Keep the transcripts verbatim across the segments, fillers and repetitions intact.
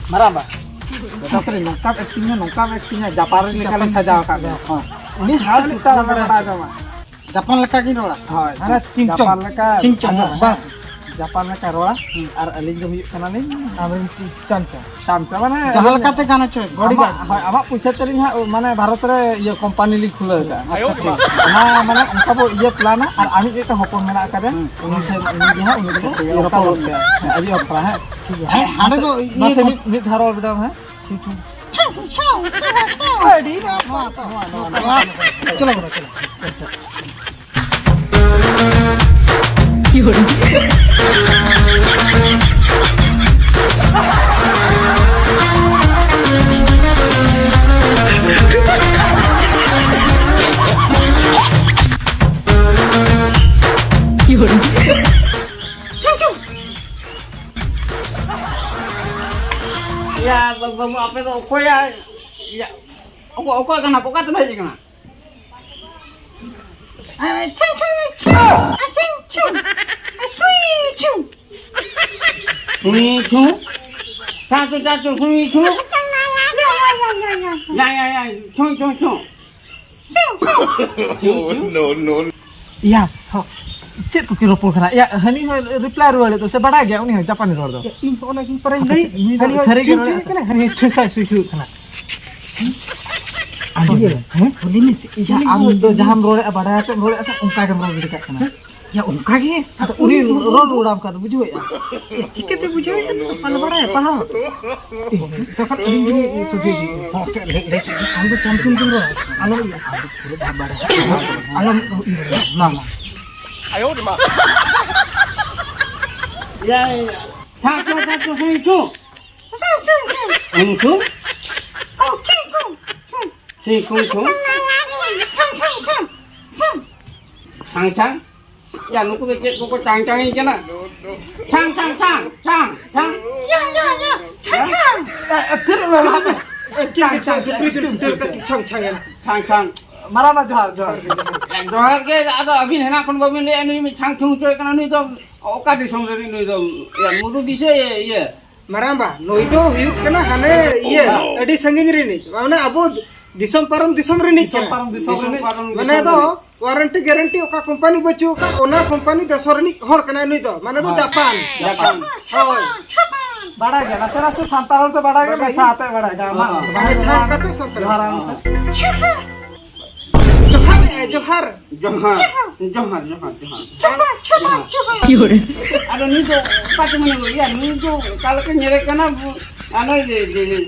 ᱢᱟᱨᱟᱝᱵᱟ, ᱡᱚᱛᱚ ᱠᱚᱨᱮ ᱱᱚᱝᱠᱟᱢ ᱮᱠᱴᱤᱝᱟ, ᱱᱚᱝᱠᱟᱢ ᱮᱠᱴᱤᱝᱟ, ᱡᱟᱯᱟᱱ ᱨᱮ ᱞᱮᱠᱟ ᱞᱮ ᱥᱟᱡᱟᱣ ᱟᱠᱟᱫ ᱢᱮᱭᱟ᱾ ᱦᱚᱸ᱾ ᱩᱱᱤ ᱦᱟᱞ ᱩᱛᱟᱹᱨ ᱵᱟᱲᱟᱭ ᱫᱚ ᱢᱟ᱾ ᱡᱟᱯᱟᱱ ᱞᱮᱠᱟ ᱜᱤᱧ ᱨᱚᱲᱟ᱾ ᱦᱳᱭ᱾ ᱦᱟᱱᱟ ᱪᱤᱝᱪᱚᱝ᱾ ᱡᱟᱯᱟᱱ ᱞᱮᱠᱟ᱾ ᱪᱤᱝᱪᱚᱝ, ᱟᱸᱡᱚᱢ ᱢᱮ᱾ ᱵᱟᱥ᱾ ᱡᱟᱯᱟᱱ ᱞᱮᱠᱟ ᱨᱚᱲᱟ᱾ ᱦᱩᱸ᱾ ᱟᱨ ᱟᱹᱞᱤᱧ ᱫᱚ ᱦᱩᱭᱩᱜ ᱠᱟᱱᱟᱞᱤᱧ ᱟᱢᱨᱮᱱ ᱪᱟᱢᱪᱟ᱾ ᱪᱟᱢᱪᱟ ᱢᱟᱱᱮ ᱡᱟᱦᱟᱸ ᱞᱮᱠᱟᱛᱮ ᱜᱟᱱ ᱦᱚᱪᱚᱭ ᱵᱤᱱ᱾ ᱵᱚᱰᱤ ᱟᱢᱟᱜ, ᱜᱟᱨᱰ᱾ ᱦᱳᱭ, ᱟᱢᱟᱜ ᱯᱩᱭᱥᱟᱹ ᱛᱮᱞᱤᱧ ᱦᱟᱸᱜ ᱢᱟᱱᱮ ᱵᱷᱟᱨᱚᱛ ᱨᱮ ᱤᱭᱟᱹ ᱠᱚᱢᱯᱟᱱᱤ ᱞᱤᱧ ᱠᱷᱩᱞᱟᱹᱣ ᱠᱟᱜᱼᱟ᱾ ᱟᱪᱪᱷᱟ, ᱴᱷᱤᱠ᱾ ᱚᱱᱟ ᱢᱟᱱᱮ ᱚᱱᱠᱟ ᱵᱚ ᱤᱭᱟᱹ ᱯᱞᱟᱱᱟ ᱟᱨ ᱟᱢᱤᱡ ᱢᱤᱫᱴᱮᱱ ᱦᱚᱯᱚᱱ ᱢᱮᱱᱟᱜ ᱟᱠᱟᱫᱮᱭᱟ᱾ ᱦᱩᱸ᱾ ᱩᱱᱤ ᱴᱷᱮᱱ ᱩᱱᱤ ᱜᱮ ᱦᱟᱸᱜ ᱩᱱᱤ ᱫᱚ ᱨᱚᱯᱚᱲ ᱨᱚᱯᱚᱲ ᱠᱟᱭᱟ᱾ ᱦᱮᱸ, ᱟᱹᱰᱤ ᱚᱯᱷᱨᱟ ᱦᱮᱸ᱾ ᱴᱷᱤᱠ ᱜᱮᱭᱟ᱾ ᱦᱮᱸ, ᱦᱟᱸᱰᱮ ᱫᱚ ᱤᱭᱟᱹ ᱢᱟᱥᱮ ᱠᱚ ᱢᱤᱫ, ᱢᱤᱫ ᱫᱷᱟᱣ ᱨᱚᱲ ᱵᱤᱰᱟᱹᱣ ᱢᱮ᱾ ᱴᱷᱤᱠ, ᱴᱷᱤᱠ᱾ ᱟᱹᱰᱤ ᱱᱟᱯᱟᱭ᱾ ᱱᱚᱣᱟ, ᱱᱚᱣᱟ, ᱱᱚᱣᱟ᱾ ᱪᱚᱞᱚ ᱵᱚᱞᱚ, ᱪᱚᱞᱚ᱾ ᱭᱟ, ᱵᱟᱹᱵᱩ, ᱟᱯᱮ ᱫᱚ ᱚᱠᱚᱭᱟ? ᱭᱟ, ᱚᱠᱚ-, ᱚᱠᱚᱭ ᱠᱟᱱᱟ ᱯᱮ? ᱚᱠᱟ ᱛᱮᱯᱮ ᱦᱮᱡ ᱟᱠᱟᱱᱟ? ᱪᱷᱩ, ᱪᱷᱩ, ᱪᱷᱩ, ᱪᱷᱩ, ᱥᱩᱭ, ᱪᱷᱩ᱾ ᱥᱩᱭ, ᱪᱷᱩ᱾ ᱪᱷᱟ, ᱪᱷᱟ, ᱪᱷᱟ, ᱪᱷᱟ, ᱥᱩᱭ, ᱪᱷᱩ᱾ ᱭᱟ, ᱭᱟ, ᱭᱟ, ᱪᱷᱩ, ᱪᱷᱩ, ᱪᱷᱩ᱾ ᱪᱷᱩ, ᱪᱷᱩ᱾ ᱤᱭᱟ, ᱦᱚ, ᱪᱮᱫ ᱠᱚ ᱠᱤᱱ ᱨᱚᱯᱚᱲ ᱠᱟᱱᱟ? ᱤᱭᱟ, ᱦᱟᱹᱱᱤ ᱦᱚᱸ ᱨᱤᱯᱞᱟᱭ ᱨᱩᱣᱟᱹᱲᱮᱫ ᱫᱚ, ᱥᱮ ᱵᱟᱲᱟᱭ ᱜᱮᱭᱟ ᱩᱱᱤ ᱦᱚᱸ ᱡᱟᱯᱟᱱᱤ ᱨᱚᱲ ᱫᱚ? ᱤᱧ ᱦᱚᱸ ᱚᱱᱟ ᱜᱤᱧ ᱯᱟᱨᱟᱧ ᱞᱟᱹᱭ, ᱩᱱᱤ ᱫᱚ ᱦᱟᱹᱱᱤ ᱦᱚᱸ ᱥᱟᱹᱨᱤ ᱜᱮ ᱪᱩᱭ ᱨᱚᱲᱮᱫ ᱪᱩᱭ ᱠᱟᱱᱟ, ᱦᱟᱹᱱᱤ ᱦᱚᱸ ᱪᱩᱭ ᱥᱟᱭ ᱪᱩᱭ ᱠᱟᱱᱟ᱾ ᱟᱸᱡᱚᱢ ᱢᱮ, ᱦᱮᱸ? ᱩᱱᱤ ᱢᱤᱫ ᱤᱭᱟ, ᱟᱢ ᱫᱚ ᱡᱟᱦᱟᱸᱢ ᱨᱚᱲᱮᱫᱼᱟ, ᱵᱟᱲᱟᱭ ᱟᱛᱮᱢ ᱨᱚᱲᱮᱫᱼᱟ ᱥᱮ, ᱚᱱᱠᱟ ᱜᱮᱢ ᱨᱚᱲ ᱜᱤᱰᱤ ᱠᱟᱜ ᱠᱟᱱᱟ᱾ ᱦᱮᱸ? ᱭᱟ, ᱚᱱᱠᱟ ᱜᱮ᱾ ᱟᱫᱚ ᱩᱱᱤ ᱨᱚᱲ ᱨᱩᱣᱟᱹᱲᱟᱢ ᱠᱷᱟᱱ ᱫᱚ ᱵᱩᱡᱷᱟᱹᱣᱮᱫᱼᱟ᱾ ᱮ, ᱪᱤᱠᱟᱹᱛᱮ ᱵᱩᱡᱷᱟᱹᱣᱮᱫᱼᱟ? ᱟᱫᱚ ᱵᱟᱞᱮ ᱵᱟᱲᱟᱭᱟ ᱯᱟᱲᱦᱟᱣ᱾ ᱮ, ᱛᱚᱠᱷᱚᱱ ᱟᱹᱞᱤᱧ ᱜᱮᱞᱤᱧ ᱥᱚᱡᱷᱮ ᱜᱮ᱾ ᱦᱚᱸ, ᱪᱮᱫ ᱞᱟᱹᱭ, ᱞᱟᱹᱭ ᱥᱚᱡᱷᱮ? ᱟᱢ ᱫᱚ ᱪᱟᱢᱪᱩᱢ ᱜᱮᱢ ᱨᱚᱲᱟ᱾ ᱟᱞᱚᱢ ᱤᱭᱟᱹ, ᱟᱢ ᱫᱚ ᱯᱩᱨᱟᱹ ᱵᱟᱢ ᱵᱟᱲᱟᱭᱟ᱾ ᱟᱞᱚᱢ ᱤᱭᱟᱹ, ᱢᱟ, ᱢᱟ᱾ ᱭᱟ, ᱭᱟ, ᱭᱟ᱾ ᱪᱷᱟ, ᱪᱷᱟ, ᱪᱷᱟ, ᱪᱷᱟ, ᱪᱷᱟ, ᱪᱷᱟ᱾ ᱩᱱᱠᱩ? ᱪᱷᱤ, ᱠᱩ, ᱪᱷᱩ᱾ ᱪᱷᱟᱝ, ᱪᱷᱟᱝ᱾ ᱭᱟ, ᱱᱩᱠᱩ ᱫᱚ ᱪᱮᱫ ᱠᱚᱠᱚ ᱪᱟᱝ ᱪᱟᱝ ᱤᱧ ᱠᱟᱱᱟ? ᱪᱷᱟᱝ, ᱪᱷᱟᱝ, ᱪᱷᱟᱝ, ᱪᱷᱟᱝ, ᱪᱷᱟᱝ᱾ ᱭᱟ, ᱭᱟ, ᱭᱟ, ᱪᱷᱟᱝ, ᱪᱷᱟᱝ᱾ ᱮ, ᱮ, ᱛᱷᱤᱨ ᱢᱮ, ᱞᱟᱦᱟ ᱢᱮ᱾ ᱪᱷᱟᱝ, ᱪᱷᱟᱝ, ᱥᱩᱠᱨᱤ ᱡᱤᱞ ᱯᱤᱴᱷᱟᱹ ᱞᱮᱠᱟ ᱪᱷᱟᱝ ᱪᱷᱟᱝ ᱮᱱᱟ᱾ ᱪᱷᱟᱝ ᱪᱷᱟᱝ᱾ ᱢᱟᱨᱟᱝᱵᱟ ᱡᱚᱦᱟᱨ, ᱡᱚᱦᱟᱨ ᱜᱮ, ᱡᱚᱦᱟᱨ ᱜᱮ᱾ ᱡᱚᱦᱟᱨ ᱜᱮ᱾ ᱟᱫᱚ ᱟᱹᱵᱤᱱ ᱦᱮᱱᱟᱜ ᱠᱷᱚᱱ ᱵᱟᱹᱵᱤᱱ ᱞᱟᱹᱭᱮᱫᱼᱟ, ᱱᱩᱭ ᱢᱤᱫ ᱪᱷᱟᱝ ᱪᱷᱩᱝ ᱦᱚᱪᱚᱭ ᱠᱟᱱᱟ, ᱱᱩᱭ ᱫᱚ ᱚᱠᱟ ᱫᱤᱥᱚᱢ ᱨᱤᱱᱤᱡ ᱱᱩᱭ ᱫᱚ? ᱤᱭᱟᱹ, ᱢᱩᱨᱩ ᱫᱤᱥᱟᱹ, ᱤᱭᱟᱹ᱾ ᱢᱟᱨᱟᱝᱵᱟ, ᱱᱩᱭ ᱫᱚ ᱦᱩᱭᱩᱜ ᱠᱟᱱᱟ ᱦᱟᱱᱮ ᱤᱭᱟᱹ, ᱟᱹᱰᱤ ᱥᱟᱺᱜᱤᱧ ᱨᱤᱱᱤᱡ, ᱢᱟᱱᱮ ᱟᱵᱚ ᱫᱤᱥᱚᱢ ᱯᱟᱨᱚᱢ ᱫᱤᱥᱚᱢ ᱨᱤᱱᱤᱡ ᱫᱤᱥᱚᱢ ᱠᱟᱱᱟ᱾ ᱯᱟᱨᱚᱢ ᱫᱤᱥᱚᱢ ᱫᱤᱥᱚᱢ ᱨᱤᱱᱤᱡ᱾ ᱯᱟᱨᱚᱢ ᱢᱟᱱᱮ ᱫᱤᱥᱚᱢ ᱫᱚ ᱨᱤᱱᱤᱡ᱾ ᱳᱣᱟᱨᱮᱱᱴᱤ ᱜᱮᱨᱮᱱᱴᱤ ᱚᱠᱟ ᱠᱳᱢᱯᱟᱱᱤ ᱵᱟᱹᱪᱩᱜ ᱟᱠᱟᱫ, ᱚᱱᱟ ᱠᱳᱢᱯᱟᱱᱤ ᱫᱮᱥᱚ ᱨᱤᱱᱤᱡ ᱦᱚᱲ ᱠᱟᱱᱟᱭ ᱱᱩᱭ ᱫᱚ, ᱢᱟᱱᱮ ᱫᱚ ᱦᱳᱭ᱾ ᱡᱟᱯᱟᱱ᱾ ᱡᱟᱯᱟᱱ᱾ ᱦᱳᱭ᱾ ᱵᱟᱲᱟᱭ ᱜᱮᱭᱟ, ᱱᱟᱥᱮ ᱱᱟᱥᱮ ᱥᱟᱱᱛᱟᱲ ᱦᱚᱲ ᱫᱚ ᱵᱟᱲᱟᱭ ᱜᱮᱭᱟ, ᱵᱟᱲᱟᱭ ᱢᱮᱥᱟ ᱜᱮᱭᱟ᱾ ᱟᱛᱮ ᱵᱟᱲᱟᱭ ᱜᱮᱭᱟ᱾ ᱦᱳᱭ᱾ ᱢᱟᱱᱮ ᱪᱷᱟᱝ ᱠᱟᱛᱮ ᱥᱟᱱᱛᱟᱲ᱾ ᱡᱚᱦᱟᱨ ᱢᱮᱥᱟ᱾ ᱡᱚᱦᱟᱨ ᱮ, ᱡᱚᱦᱟᱨ᱾ ᱡᱚᱦᱟᱨ, ᱡᱚᱦᱟᱨ, ᱡᱚᱦᱟᱨ, ᱡᱚᱦᱟᱨ᱾ ᱟᱫᱚ ᱱᱩᱭ ᱫᱚ ᱚᱠᱟ ᱛᱮ ᱢᱟᱱᱮ ᱤᱭᱟᱹ, ᱱᱩᱭ ᱫᱚ ᱚᱠᱟ ᱞᱮᱠᱟ ᱧᱮᱞᱮ ᱠᱟᱱᱟ, ᱟᱨ ᱱᱩᱭ ᱡᱮ, ᱡᱮ, ᱡᱮ,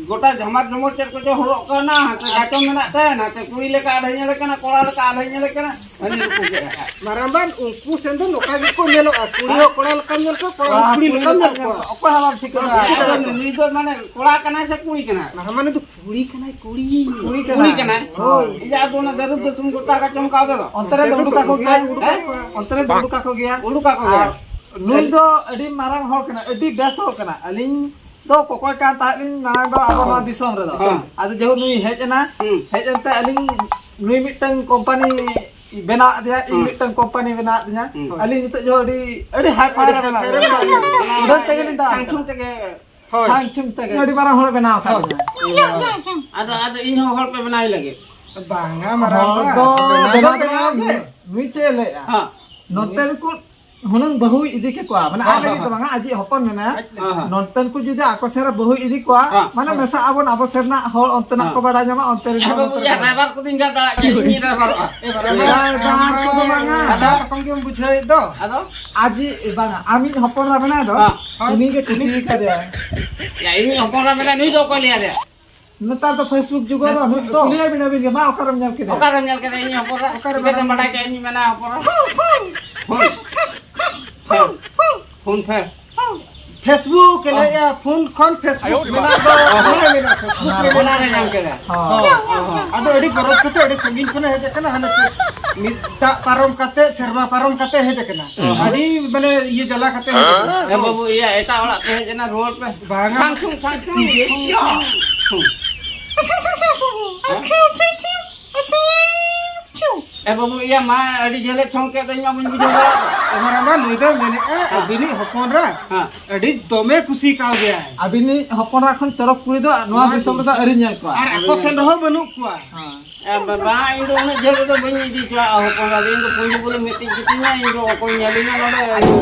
ᱜᱚᱴᱟ ᱡᱷᱟᱢᱟᱨ ᱡᱷᱚᱢᱚᱨ ᱪᱮᱫ ᱠᱚᱪᱚ ᱦᱚᱨᱚᱜ ᱠᱟᱱᱟ, ᱦᱟᱱᱛᱮ ᱜᱟᱪᱚ ᱢᱮᱱᱟᱜ ᱛᱟᱭᱟ, ᱱᱟᱛᱮ ᱠᱩᱲᱤ ᱞᱮᱠᱟ ᱟᱞᱮ ᱧᱮᱞᱮ ᱠᱟᱱᱟ, ᱠᱚᱲᱟ ᱞᱮᱠᱟ ᱟᱞᱮ ᱧᱮᱞᱮ ᱠᱟᱱᱟ, ᱦᱟᱹᱱᱤ ᱨᱩᱯᱩ ᱜᱮ᱾ ᱢᱟᱨᱟᱝᱵᱟᱱ, ᱩᱱᱠᱩ ᱥᱮᱱ ᱫᱚ ᱱᱚᱝᱠᱟ ᱜᱮᱠᱚ ᱧᱮᱞᱚᱜᱼᱟ, ᱠᱩᱲᱤ ᱦᱚᱸ ᱠᱚᱲᱟ ᱞᱮᱠᱟᱢ ᱧᱮᱞ ᱠᱚᱣᱟ, ᱠᱚᱲᱟ ᱦᱚᱸ ᱠᱩᱲᱤ ᱞᱮᱠᱟᱢ ᱧᱮᱞ ᱠᱚᱣᱟ᱾ ᱚᱠᱚᱭ ᱦᱚᱸ ᱵᱟᱢ ᱴᱷᱤᱠᱟᱹ ᱫᱟᱲᱮᱭᱟᱜᱼᱟ᱾ ᱟᱫᱚ ᱱᱩᱭ ᱫᱚ ᱢᱟᱱᱮ ᱠᱚᱲᱟ ᱠᱟᱱᱟᱭ ᱥᱮ ᱠᱩᱲᱤ ᱠᱟᱱᱟᱭ? ᱢᱟᱨᱟᱝᱵᱟᱱ, ᱩᱱᱤ ᱫᱚ ᱠᱩᱲᱤ ᱠᱟᱱᱟᱭ, ᱠᱩᱲᱤ᱾ ᱠᱩᱲᱤ ᱠᱟᱱᱟᱭ᱾ ᱠᱩᱲᱤ ᱠᱟᱱᱟᱭ? ᱦᱳᱭ᱾ ᱤᱭᱟᱹ, ᱟᱫᱚ ᱚᱱᱟ ᱫᱟᱹᱨᱩᱵ ᱫᱚ ᱥᱩᱱ ᱜᱚᱴᱟ ᱠᱟᱜ ᱪᱚᱝ ᱠᱟᱣ ᱫᱚ᱾ ᱚᱱᱛᱮ ᱨᱮ ᱫᱩᱲᱩᱵ ᱠᱟᱠᱚ ᱜᱮᱭᱟ᱾ ᱦᱮᱸ? ᱚᱱᱛᱮ ᱨᱮ ᱫᱩᱲᱩᱵ ᱠᱟᱠᱚ ᱜᱮᱭᱟ᱾ ᱩᱰᱩᱠ ᱠᱟᱠᱚ ᱜᱮᱭᱟ᱾ ᱟᱨ ᱱᱩᱭ ᱫᱚ ᱟᱹᱰᱤ ᱢᱟᱨᱟᱝ ᱦᱚᱲ ᱠᱟᱱᱟ, ᱟᱹᱰᱤ ᱵᱮᱥ ᱦᱚᱲ ᱠᱟᱱᱟ᱾ ᱟᱹᱞᱤᱧ ᱫᱚ ᱠᱚᱠᱚᱭ ᱠᱟᱱ ᱛᱟᱦᱮᱸᱫ ᱞᱤᱧ ᱢᱟᱲᱟᱝ ᱫᱚ ᱟᱵᱚ ᱱᱚᱣᱟ ᱫᱤᱥᱚᱢ ᱨᱮᱫᱚ᱾ ᱦᱮᱸ᱾ ᱟᱫᱚ ᱡᱮᱦᱮᱛᱩ ᱱᱩᱭ ᱦᱮᱡ ᱮᱱᱟ, ᱦᱩᱸ᱾ ᱦᱮᱡ ᱮᱱᱛᱮ ᱟᱹᱞᱤᱧ ᱱᱩᱭ ᱢᱤᱫᱴᱟᱝ ᱠᱳᱢᱯᱟᱱᱤ ᱵᱮᱱᱟᱣ ᱟᱫᱮᱭᱟ, ᱤᱧ ᱦᱩᱸ᱾ ᱢᱤᱫᱴᱟᱝ ᱠᱳᱢᱯᱟᱱᱤ ᱵᱮᱱᱟᱣ ᱟᱫᱤᱧᱟ᱾ ᱦᱩᱸ᱾ ᱟᱹᱞᱤᱧ ᱱᱤᱛᱚᱜ ᱡᱮᱦᱮᱛᱩ ᱟᱹᱰᱤ, ᱟᱹᱰᱤ ᱦᱟᱭ ᱯᱷᱟᱭ ᱨᱮ ᱢᱮᱱᱟᱜ ᱞᱤᱧᱟ᱾ ᱩᱰᱟᱹᱝ ᱛᱮᱜᱮ ᱞᱤᱧ ᱫᱟᱬᱟᱱ ᱠᱟᱱᱟ᱾ ᱦᱳᱭ᱾ ᱪᱷᱟᱝ ᱪᱷᱩᱝ ᱛᱮᱜᱮ ᱟᱹᱰᱤ ᱢᱟᱨᱟᱝ ᱦᱚᱲ ᱵᱮᱱᱟᱣ ᱟᱠᱟᱫ ᱦᱳᱭ᱾ ᱵᱚᱱᱟ᱾ ᱟᱫᱚ, ᱟᱫᱚ ᱤᱧ ᱦᱚᱸ ᱦᱚᱲ ᱯᱮ ᱵᱮᱱᱟᱣ ᱞᱟᱹᱜᱤᱫ᱾ ᱵᱟᱝᱟ, ᱢᱟᱨᱟᱝ ᱦᱚᱲ ᱵᱟ, ᱫᱚ ᱵᱮᱱᱟᱣ ᱫᱚ ᱵᱮᱱᱟᱣ ᱵᱮᱱᱟᱣ ᱜᱮ᱾ ᱜᱮ᱾ ᱱᱩᱭ ᱪᱮᱫ ᱮ ᱞᱟᱹᱭᱮᱫᱼᱟ? ᱦᱮᱸ᱾ ᱱᱚᱛᱮ ᱨᱮᱠᱚ ᱦᱩᱱᱟᱹᱝ ᱵᱟᱹᱦᱩᱭ ᱤᱫᱤ ᱠᱮᱠᱚᱣᱟ, ᱢᱟᱱᱮ ᱟᱡ ᱦᱮᱸ, ᱞᱟᱹᱜᱤᱫ ᱫᱚ ᱦᱮᱸ᱾ ᱵᱟᱝᱟ, ᱟᱡᱤᱡ ᱦᱚᱯᱚᱱ ᱢᱮᱱᱟᱭᱟ᱾ ᱟᱡ ᱞᱟᱹᱜᱤᱫ᱾ ᱦᱮᱸ, ᱦᱮᱸ᱾ ᱱᱚᱱᱛᱮᱱ ᱠᱚ ᱡᱩᱫᱤ ᱟᱠᱚ ᱥᱮᱱ ᱨᱮ ᱵᱟᱹᱦᱩᱭ ᱤᱫᱤ ᱠᱚᱣᱟ, ᱦᱮᱸ᱾ ᱢᱟᱱᱮ ᱦᱮᱸ᱾ ᱢᱮᱥᱟ ᱟᱵᱚᱱ, ᱟᱵᱚ ᱥᱮᱱ ᱨᱮᱱᱟᱜ ᱦᱚᱲ ᱚᱱᱛᱮᱱᱟᱜ ᱦᱮᱸ᱾ ᱠᱚ ᱵᱟᱲᱟᱭ ᱧᱟᱢᱟ, ᱚᱱᱛᱮ ᱨᱮᱱ ᱦᱮᱸ, ᱦᱚᱲ ᱵᱟᱹᱵᱩ, ᱱᱚᱛᱮ ᱤᱭᱟᱹ, ᱨᱮᱱᱟᱜ᱾ ᱰᱨᱟᱭᱵᱷᱟᱨ ᱠᱚᱫᱚᱧ ᱜᱟᱱ ᱫᱟᱲᱮᱭᱟᱜ ᱜᱮᱭᱟ, ᱤᱧᱤᱧ ᱰᱨᱟᱭᱵᱷᱟᱨᱚᱜᱼᱟ᱾ ᱮ, ᱵᱟᱵᱟ, ᱰᱨᱟᱭᱵᱷᱟᱨ ᱠᱚᱫᱚ ᱵᱟᱝᱟ᱾ ᱟᱫᱚ ᱨᱚᱠᱚᱢ ᱜᱮᱢ ᱵᱩᱡᱷᱟᱹᱣᱮᱫ ᱫᱚ᱾ ᱟᱫᱚ? ᱟᱡᱤᱡ, ᱵᱟᱝᱟ, ᱟᱢᱤᱡ ᱦᱚᱯᱚᱱ ᱮᱨᱟ ᱢᱮᱱᱟᱭ ᱫᱚ, ᱦᱮᱸ᱾ ᱩᱱᱤ ᱜᱮ ᱠᱩᱥᱤ ᱠᱟᱫᱮᱭᱟᱭ᱾ ᱭᱟ, ᱤᱧᱤᱡ ᱦᱚᱯᱚᱱ ᱮᱨᱟ ᱢᱮᱱᱟᱭ, ᱱᱩᱭ ᱫᱚ ᱚᱠᱚᱭ ᱞᱟᱹᱭ ᱟᱫᱮᱭᱟ? ᱱᱮᱛᱟᱨ ᱫᱚ Facebook ᱡᱩᱜᱽ ᱨᱮ Facebook ᱫᱚ᱾ ᱠᱩᱞᱤᱭᱮ ᱵᱤᱱ ᱟᱹᱵᱤᱱ ᱜᱮ, ᱢᱟ ᱚᱠᱟᱨᱮᱢ ᱧᱮᱞ ᱠᱮᱫᱮᱭᱟ? ᱚᱠᱟᱨᱮᱢ ᱧᱮᱞ ᱠᱮᱫᱮᱭᱟ ᱤᱧ ᱦᱚᱯᱚᱱ ᱮᱨᱟ? ᱚᱠᱟᱨᱮ ᱪᱤᱠᱟᱹᱛᱮᱢ ᱵᱟᱲᱟᱭ ᱵᱟᱲᱟᱭ ᱠᱮᱫᱟ ᱤᱧ ᱢᱮᱱᱟ ᱦᱚᱯᱚᱱ ᱮᱨᱟ? ᱯᱷᱳᱱ, ᱯᱷᱳᱱ, ᱯᱷᱳᱱ ᱯᱷᱮ᱾ Facebook ᱮ ᱞᱟᱹᱭᱮᱜᱼᱟ, ᱯᱷᱳᱱ ᱠᱷᱚᱱ Facebook ᱢᱮᱱᱟᱜ ᱫᱚ ᱚᱱᱟ ᱨᱮ ᱢᱮᱱᱟᱜᱼᱟ, Facebook ᱨᱮ ᱚᱱᱟ ᱨᱮ ᱢᱮᱱᱟᱜᱼᱟ᱾ ᱧᱟᱢ ᱠᱮᱫᱟ᱾ ᱦᱚᱸ᱾ ᱦᱚᱸ, ᱦᱚᱸ᱾ ᱟᱫᱚ ᱟᱹᱰᱤ ᱜᱚᱨᱚᱡᱽ ᱠᱟᱛᱮ ᱟᱹᱰᱤ ᱥᱟᱺᱜᱤᱧ ᱠᱷᱚᱱᱮ ᱦᱮᱡ ᱟᱠᱟᱱᱟ, ᱦᱟᱱᱮ ᱪᱮᱫ ᱢᱤᱫ ᱫᱟᱜ ᱯᱟᱨᱚᱢ ᱠᱟᱛᱮ, ᱥᱮᱨᱢᱟ ᱯᱟᱨᱚᱢ ᱠᱟᱛᱮ ᱦᱮᱡ ᱟᱠᱟᱱᱟ᱾ ᱦᱚᱸ᱾ ᱟᱹᱰᱤ ᱢᱟᱱᱮ ᱤᱭᱟᱹ ᱡᱟᱞᱟ ᱠᱟᱛᱮ ᱦᱮᱡ ᱟᱠᱟᱱᱟ᱾ ᱮ ᱵᱟᱹᱵᱩ, ᱤᱭᱟᱹ ᱮᱴᱟᱜ ᱚᱲᱟᱜ ᱯᱮ ᱦᱮᱡ ᱮᱱᱟ, ᱨᱩᱣᱟᱹᱲ ᱯᱮ᱾ ᱵᱟᱝᱟ᱾ ᱴᱷᱟᱝ ᱴᱷᱩᱝ, ᱴᱷᱟᱝ ᱴᱷᱩᱝ᱾ ᱮ ᱵᱟᱹᱵᱩ, ᱤᱭᱟᱹ ᱢᱟ, ᱟᱹᱰᱤ ᱡᱷᱟᱹᱞᱮ ᱪᱷᱚᱝ ᱠᱮᱫ ᱫᱚ, ᱤᱧ ᱢᱟ ᱵᱟᱹᱧ ᱵᱩᱡᱷᱟᱹᱣ ᱫᱟᱲᱮᱭᱟᱜ ᱠᱟᱱᱟ᱾ ᱮ ᱢᱟᱨᱟᱝᱵᱟ, ᱱᱩᱭ ᱫᱚᱭ ᱢᱮᱱᱮᱫᱼᱟ, ᱦᱮᱸ᱾ ᱟᱹᱵᱤᱱᱤᱡ ᱦᱚᱯᱚᱱ ᱨᱟ ᱦᱮᱸ᱾ ᱟᱹᱰᱤ ᱫᱚᱢᱮ ᱠᱩᱥᱤ ᱠᱟᱣ ᱜᱮᱭᱟᱭ᱾ ᱟᱹᱵᱤᱱᱤᱡ ᱦᱚᱯᱚᱱ ᱨᱟ ᱠᱷᱚᱱ ᱪᱚᱨᱚᱠ ᱠᱩᱲᱤ ᱫᱚ ᱱᱚᱣᱟ ᱱᱚᱣᱟ ᱫᱤᱥᱚᱢ ᱨᱮᱫᱚ ᱟᱹᱣᱨᱤ ᱧᱮᱞ ᱠᱚᱣᱟ᱾ ᱟᱨ ᱟᱠᱚ ᱥᱮᱱ ᱨᱮᱦᱚᱸ ᱵᱟᱹᱱᱩᱜ ᱠᱚᱣᱟ᱾ ᱦᱮᱸ᱾ ᱮ ᱵᱟᱵᱟ, ᱤᱧ ᱫᱚ ᱩᱱᱟᱹᱜ ᱡᱷᱟᱹᱞ ᱨᱮᱫᱚ ᱵᱟᱹᱧ ᱤᱫᱤ ᱦᱚᱪᱚᱣᱟᱜᱼᱟ ᱦᱚᱯᱚᱱ ᱨᱟ ᱫᱚ᱾ ᱤᱧ ᱫᱚ ᱯᱩᱸᱡᱤ ᱵᱚᱞᱮ ᱢᱤᱫᱴᱤᱡ ᱜᱮᱛᱤᱧᱟ, ᱤᱧ ᱫᱚ ᱚᱠᱚᱭ ᱧᱮᱞᱤᱧᱟ ᱱᱚᱰᱮ?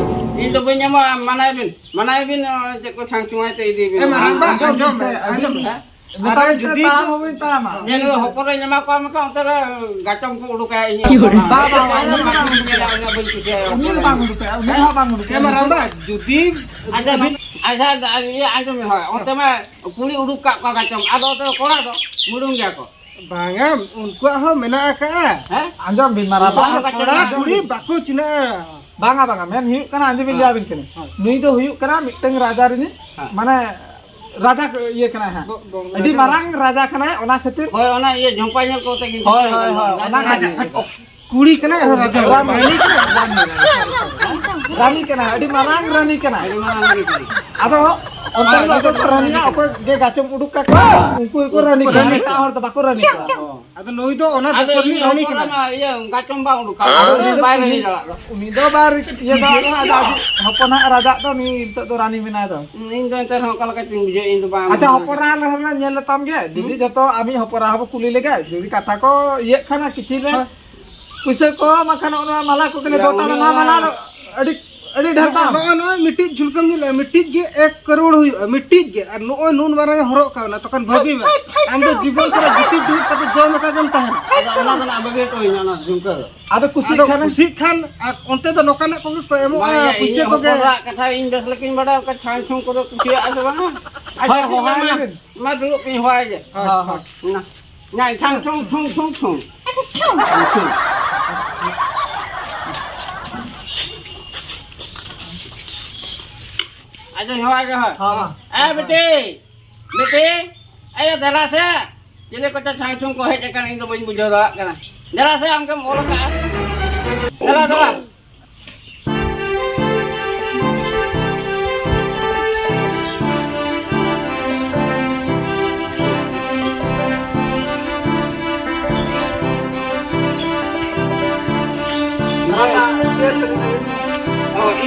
ᱤᱧ ᱫᱚ ᱵᱟᱹᱧ ᱮᱢᱚᱜᱼᱟ, ᱢᱟᱱᱟᱭ ᱵᱤᱱ, ᱢᱟᱱᱟᱭ ᱵᱤᱱ, ᱚᱱᱟ ᱪᱮᱫ ᱠᱚ ᱪᱷᱟᱝ ᱪᱷᱩᱝᱟᱭ ᱛᱮ ᱤᱫᱤ ᱵᱤᱱ᱾ ᱮ ᱢᱟᱨᱟᱝᱵᱟ, ᱟᱸᱡᱚᱢ ᱟᱸᱡᱚᱢ ᱵᱤᱱ ᱥᱮ, ᱵᱤᱱ, ᱟᱸᱡᱚᱢ ᱟᱸᱡᱚᱢ ᱵᱤᱱ᱾ ᱵᱤᱱ᱾ ᱟᱨ ᱱᱮᱛᱟᱨ ᱡᱩᱫᱤ ᱛᱟᱲᱟᱢ ᱦᱚᱸ ᱵᱟᱹᱧ ᱛᱟᱲᱟᱢᱟ᱾ ᱧᱮᱞ ᱢᱮ, ᱦᱚᱯᱚᱱ ᱨᱮ ᱧᱟᱢᱟ ᱠᱚᱣᱟ ᱢᱮᱱᱠᱷᱟᱱ ᱚᱱᱛᱮ ᱨᱮ ᱜᱟᱪᱚᱢ ᱠᱚ ᱩᱰᱩᱠᱟ, ᱤᱧ ᱵᱟ, ᱵᱟ, ᱵᱟ, ᱩᱱᱤ ᱫᱚ ᱵᱟᱝ ᱧᱮᱞᱟ, ᱩᱱᱤ ᱵᱟᱹᱧ ᱠᱩᱥᱤᱭᱟᱭᱟ ᱩᱱᱤ ᱫᱚ ᱦᱚᱯᱚᱱ ᱵᱟᱝ ᱨᱮ᱾ ᱩᱰᱩᱠᱟ, ᱩᱱᱤ ᱫᱚ ᱦᱟᱸᱜ ᱵᱟᱝ ᱩᱰᱩᱠᱟ᱾ ᱮ ᱢᱟᱨᱟᱝᱵᱟ, ᱡᱩᱫᱤ ᱟᱪᱪᱷᱟ, ᱱᱚ-, ᱟᱪᱪᱷᱟ, ᱤᱭᱟᱹ ᱟᱸᱡᱚᱢ ᱢᱮ, ᱦᱳᱭ, ᱚᱱᱛᱮ ᱢᱟ ᱠᱩᱲᱤ ᱩᱰᱩᱠ ᱠᱟᱜ ᱠᱚᱣᱟ ᱜᱟᱪᱚᱢ, ᱟᱫᱚ ᱚᱱᱛᱮ ᱫᱚ ᱠᱚᱲᱟ ᱫᱚ ᱢᱩᱰᱩᱝ ᱜᱮᱭᱟ ᱠᱚ᱾ ᱵᱟᱝᱟ, ᱩᱱᱠᱩᱣᱟᱜ ᱦᱚᱸ ᱢᱮᱱᱟᱜ ᱟᱠᱟᱜᱼᱟ᱾ ᱦᱮᱸ? ᱟᱸᱡᱚᱢ ᱵᱤᱱ ᱢᱟᱨᱟᱝᱵᱟ᱾ ᱩᱱᱠᱩᱣᱟᱜ ᱦᱚᱸ ᱠᱚᱲᱟ ᱟᱸᱡᱚᱢ ᱠᱩᱲᱤ ᱵᱤᱱ᱾ ᱵᱟᱠᱚ ᱪᱤᱱᱦᱟᱹᱜᱼᱟ᱾ ᱵᱟᱝᱟ, ᱵᱟᱝᱟ, ᱢᱮᱱ ᱦᱩᱭᱩᱜ ᱠᱟᱱᱟ, ᱟᱸᱡᱚᱢ ᱵᱤᱱ ᱦᱮᱸ᱾ ᱞᱟᱹᱭᱟᱵᱤᱱ ᱠᱟᱹᱱᱟᱹᱧ᱾ ᱦᱮᱸ᱾ ᱱᱩᱭ ᱫᱚ ᱦᱩᱭᱩᱜ ᱠᱟᱱᱟ ᱢᱤᱫᱴᱟᱝ ᱨᱟᱡᱟ ᱨᱤᱱᱤᱡ, ᱦᱮᱸ᱾ ᱢᱟᱱᱮ ᱨᱟᱡᱟ ᱤᱭᱟᱹ ᱠᱟᱱᱟᱭ ᱦᱟᱸᱜ᱾ ᱵᱚ-, ᱵᱚ-, ᱟᱹᱰᱤ ᱵᱚ-, ᱢᱟᱨᱟᱝ ᱨᱟᱡᱟ ᱠᱟᱱᱟᱭ, ᱚᱱᱟ ᱠᱷᱟᱹᱛᱤᱨ᱾ ᱦᱳᱭ, ᱚᱱᱟ ᱤᱭᱟᱹ ᱡᱷᱚᱢᱯᱟ ᱧᱮᱞ ᱠᱚᱛᱮ ᱜᱮ᱾ ᱦᱳᱭ, ᱦᱳᱭ, ᱦᱳᱭ, ᱚᱱᱟ ᱨᱟᱡᱟ ᱠᱷᱟᱹᱛᱤᱨ᱾ ᱠᱩᱲᱤ ᱠᱟᱱᱟᱭ ᱟᱨ ᱨᱟᱡᱟ ᱨᱟᱱᱤ᱾ ᱨᱟᱱᱤ ᱠᱟᱱᱟᱭ, ᱟᱹᱰᱤ ᱢᱟᱨᱟᱝ ᱨᱟᱱᱤ ᱠᱟᱱᱟᱭ᱾ ᱟᱹᱰᱤ ᱢᱟᱨᱟᱝ ᱨᱟᱱᱤ ᱠᱟᱱᱟᱭ᱾ ᱟᱫᱚ ᱚᱱᱛᱮ ᱨᱮᱫᱚ ᱚᱠᱚᱭ ᱠᱚ ᱨᱟᱱᱤᱭᱟ, ᱚᱠᱚᱭ ᱜᱮ ᱜᱟᱪᱚᱢ ᱩᱰᱩᱠ ᱠᱟᱠᱚᱣᱟ, ᱩᱱᱠᱩ ᱜᱮᱠᱚ ᱨᱟᱱᱤ ᱠᱚᱣᱟ, ᱨᱟᱱᱤ ᱮᱴᱟᱜ ᱠᱚᱣᱟ᱾ ᱦᱚᱲ ᱫᱚ ᱵᱟᱠᱚ ᱨᱟᱱᱤ ᱠᱚᱣᱟ᱾ ᱟᱫᱚ ᱱᱩᱭ ᱫᱚ ᱚᱱᱟ ᱟᱫᱚ ᱫᱤᱥᱚᱢ ᱤᱧ ᱨᱤᱱᱤᱡ ᱨᱟᱱᱤ ᱦᱚᱯᱚᱱ ᱠᱟᱱᱟᱭ᱾ ᱢᱟ ᱤᱭᱟᱹ ᱜᱟᱪᱚᱢ ᱵᱟᱝ ᱩᱰᱩᱠᱟ, ᱟᱫᱚ ᱩᱱᱤ ᱫᱚ ᱵᱟᱭ ᱨᱟᱱᱤ ᱩᱱᱤ, ᱫᱟᱲᱮᱭᱟᱜ ᱫᱚ᱾ ᱩᱱᱤ ᱫᱚ ᱵᱟᱭ ᱤᱭᱟᱹ ᱫᱟᱲᱮᱭᱟᱜ ᱫᱚ, ᱟᱫᱚ ᱟᱡ ᱦᱚᱯᱚᱱᱟᱜ ᱨᱟᱡᱟᱜ ᱫᱚ ᱩᱱᱤ ᱱᱤᱛᱚᱜ ᱫᱚ ᱨᱟᱱᱤ ᱢᱮᱱᱟᱭ ᱫᱚ᱾ ᱤᱧ ᱫᱚ ᱮᱱᱛᱮ ᱨᱮᱦᱚᱸ ᱚᱠᱟ ᱞᱮᱠᱟ ᱪᱚᱧ ᱵᱩᱡᱷᱟᱹᱣ, ᱤᱧ ᱫᱚ ᱵᱟᱝ ᱟᱪᱪᱷᱟ, ᱵᱩᱡᱷᱟᱹᱣ ᱦᱚᱯᱚᱱ ᱫᱟᱲᱮᱭᱟᱜᱼᱟ᱾ ᱨᱟ ᱞᱮᱨᱮᱱ ᱧᱮᱞ ᱞᱮᱛᱟᱢ ᱜᱮ, ᱡᱩᱫᱤ ᱦᱩᱸ᱾ ᱡᱚᱛᱚ ᱟᱢᱤᱡ ᱦᱚᱯᱚᱱ ᱨᱟ ᱦᱚᱸᱵᱚ ᱠᱩᱞᱤ ᱞᱮᱜᱮ, ᱡᱩᱫᱤ ᱠᱟᱛᱷᱟ ᱠᱚ ᱤᱭᱟᱹᱜ ᱠᱷᱟᱱ ᱠᱤᱪᱷᱤ ᱞᱮ ᱦᱳᱭ᱾ ᱯᱩᱭᱥᱟᱹ ᱠᱚ ᱵᱟᱠᱷᱟᱱ ᱱᱚᱜᱼᱚ ᱱᱚᱣᱟ ᱢᱟᱞᱟ ᱠᱚ ᱜᱮᱞᱮ ᱭᱟ, ᱫᱚᱨᱠᱟᱨᱟ, ᱩᱱᱤ ᱱᱚᱣᱟ ᱚᱱᱟ ᱢᱟᱞᱟ ᱫᱚ ᱟᱹᱰᱤ, ᱟᱹᱰᱤ ᱰᱷᱮᱨ ᱫᱟᱢ᱾ ᱱᱚᱜᱼᱚᱭ, ᱱᱚᱜᱼᱚᱭ ᱢᱤᱫᱴᱤᱡ ᱡᱷᱩᱢᱠᱟᱹᱢ ᱧᱮᱞᱟ, ᱢᱤᱫᱴᱤᱡ ᱜᱮ ᱮᱠ ᱠᱟᱨᱳᱲ ᱦᱩᱭᱩᱜᱼᱟ, ᱢᱤᱫᱴᱤᱡ ᱜᱮ᱾ ᱟᱨ ᱱᱚᱜᱼᱚᱭ ᱱᱩᱱ ᱢᱟᱨᱟᱝ ᱮ ᱦᱚᱨᱚᱜ ᱠᱟᱣᱱᱟ, ᱛᱚᱠᱷᱚᱱ ᱵᱷᱟᱹᱵᱤ ᱢᱮ, ᱟᱢ ᱫᱚ ᱡᱤᱵᱚᱱ ᱥᱟᱨᱟ ᱜᱤᱛᱤᱡ ᱫᱩᱲᱩᱵ ᱠᱟᱛᱮ ᱡᱚᱢ ᱟᱠᱟᱫ ᱜᱮᱢ ᱛᱟᱦᱮᱱᱟ᱾ ᱟᱫᱚ ᱚᱱᱟ ᱫᱚ ᱱᱟᱜ ᱵᱟᱹᱜᱤ ᱦᱚᱴᱚ ᱟᱹᱧᱟ, ᱚᱱᱟ ᱡᱷᱩᱢᱠᱟᱹ ᱫᱚ᱾ ᱟᱫᱚ ᱠᱩᱥᱤᱜ ᱟᱫᱚ ᱠᱷᱟᱱᱮᱢ᱾ ᱠᱩᱥᱤᱜ ᱠᱷᱟᱱ, ᱟᱨ ᱚᱱᱛᱮ ᱫᱚ ᱱᱚᱝᱠᱟᱱᱟᱜ ᱠᱚᱜᱮ ᱠᱚ ᱮᱢᱚᱜᱼᱟ, ᱢᱟ, ᱤᱭᱟᱹ, ᱯᱩᱭᱥᱟᱹ ᱤᱧ ᱠᱚᱜᱮ᱾ ᱦᱚᱯᱚᱱ ᱨᱟᱜ ᱠᱟᱛᱷᱟ ᱤᱧ ᱵᱮᱥ ᱞᱮᱠᱟᱧ ᱵᱟᱰᱟᱭᱟ, ᱚᱠᱟ ᱪᱷᱟᱝ ᱪᱷᱩᱝ ᱠᱚᱫᱚ ᱠᱩᱥᱤᱭᱟᱜᱼᱟ ᱥᱮ ᱵᱟᱝᱟ? ᱟᱡ ᱦᱳᱭ, ᱴᱷᱮᱱ ᱦᱳᱭ, ᱢᱟ, ᱦᱳᱭ᱾ ᱢᱟ ᱫᱩᱲᱩᱵ ᱤᱧ ᱦᱚᱦᱚᱭ ᱜᱮ᱾ ᱦᱳᱭ, ᱦᱳᱭ᱾ ᱦᱳᱭ᱾ ᱱᱟ, ᱱᱟ, ᱪᱷᱟᱝ ᱪᱷᱩᱝ ᱪᱷᱩᱝ ᱪᱷᱩᱝ ᱪᱷᱩᱝ᱾ ᱟᱪᱪᱷᱟ, ᱦᱳᱭ ᱜᱮ, ᱦᱳᱭ᱾ ᱦᱳᱭ, ᱢᱟ᱾ ᱮ, ᱵᱤᱴᱤ, ᱵᱤᱴᱤ, ᱮ, ᱫᱮᱞᱟ ᱥᱮ᱾ ᱪᱤᱞᱤ ᱠᱚᱪᱚ ᱪᱷᱟᱝ ᱪᱷᱩᱝ ᱠᱚ ᱦᱮᱡ ᱟᱠᱟᱱ, ᱤᱧ ᱫᱚ ᱵᱟᱹᱧ ᱵᱩᱡᱷᱟᱹᱣ ᱫᱟᱲᱮᱭᱟᱜ ᱠᱟᱱᱟ᱾ ᱫᱮᱞᱟ ᱥᱮ, ᱟᱢ ᱜᱮᱢ ᱚᱞ ᱟᱠᱟᱫᱼᱟ᱾ ᱫᱮᱞᱟ, ᱫᱮᱞᱟ᱾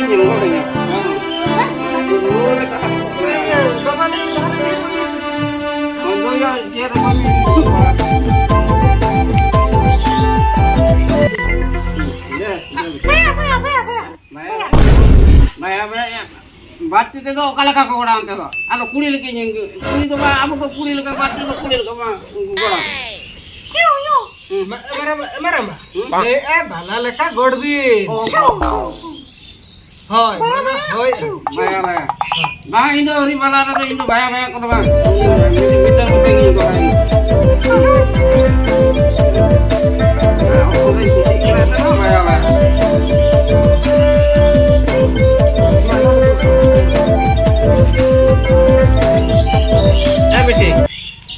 ᱧᱮᱞ ᱜᱚᱫ ᱤᱧᱟ᱾ ᱵᱟᱝ᱾ ᱨᱩᱣᱟᱹ ᱞᱮᱠᱟ᱾ ᱵᱟᱵᱟ ᱞᱟᱹᱜᱤᱫ ᱡᱟᱦᱟᱸ ᱪᱮᱫ ᱠᱚ ᱡᱤᱱᱤᱥ ᱟᱫᱚ ᱭᱟ, ᱪᱮᱫ ᱦᱚᱸ ᱵᱟᱝ᱾ ᱤᱭᱟᱹ, ᱤᱭᱟᱹ᱾ ᱵᱟᱭᱟ, ᱵᱟᱭᱟ, ᱵᱟᱭᱟ, ᱵᱟᱭᱟ᱾ ᱵᱟᱭᱟ, ᱵᱟᱭᱟ, ᱭᱟ᱾ ᱵᱟᱹᱲᱛᱤ ᱛᱮᱫᱚ ᱚᱠᱟ ᱞᱮᱠᱟ ᱠᱚ ᱜᱚᱲᱟ ᱚᱱᱛᱮ ᱫᱚ? ᱟᱫᱚ ᱠᱩᱲᱤ ᱞᱮᱠᱟ ᱧᱮᱞ ᱜᱮ᱾ ᱠᱩᱲᱤ ᱫᱚ ᱵᱟᱝ, ᱟᱵᱚ ᱫᱚ ᱠᱩᱲᱤ ᱞᱮᱠᱟ, ᱵᱟᱹᱲᱛᱤ ᱫᱚ ᱠᱩᱲᱤ ᱞᱮᱠᱟ ᱵᱟᱝ ᱜᱚᱲᱟ᱾ ᱦᱩᱸ᱾ ᱢᱟ-, ᱢᱟᱨᱟᱝᱵᱟ, ᱢᱟᱨᱟᱝᱵᱟ᱾ ᱦᱩᱸ? ᱞᱟᱹᱭᱮᱜᱼᱟ ᱵᱷᱟᱞᱟ ᱞᱮᱠᱟ ᱜᱚᱲ ᱵᱤᱱ᱾ ᱚ, ᱚ, ᱚ, ᱚ᱾ ᱦᱳᱭ, ᱢᱟᱱᱮ, ᱦᱳᱭ᱾ ᱵᱟᱭᱟ, ᱵᱟᱭᱟ᱾ ᱵᱟᱝ, ᱤᱧ ᱫᱚ ᱟᱹᱣᱨᱤ ᱵᱟᱞᱟ ᱨᱮᱫᱚ ᱤᱧ ᱫᱚ ᱵᱟᱭᱟ, ᱵᱟᱭᱟ ᱠᱚᱫᱚ ᱵᱟᱝ᱾ ᱢᱤᱫᱴᱟᱝ ᱠᱟᱛᱮ ᱜᱤᱧ ᱜᱚᱲᱟ ᱤᱧ᱾ ᱵᱟᱭᱟ, ᱵᱟᱭᱟ᱾ ᱮ ᱵᱤᱴᱤ,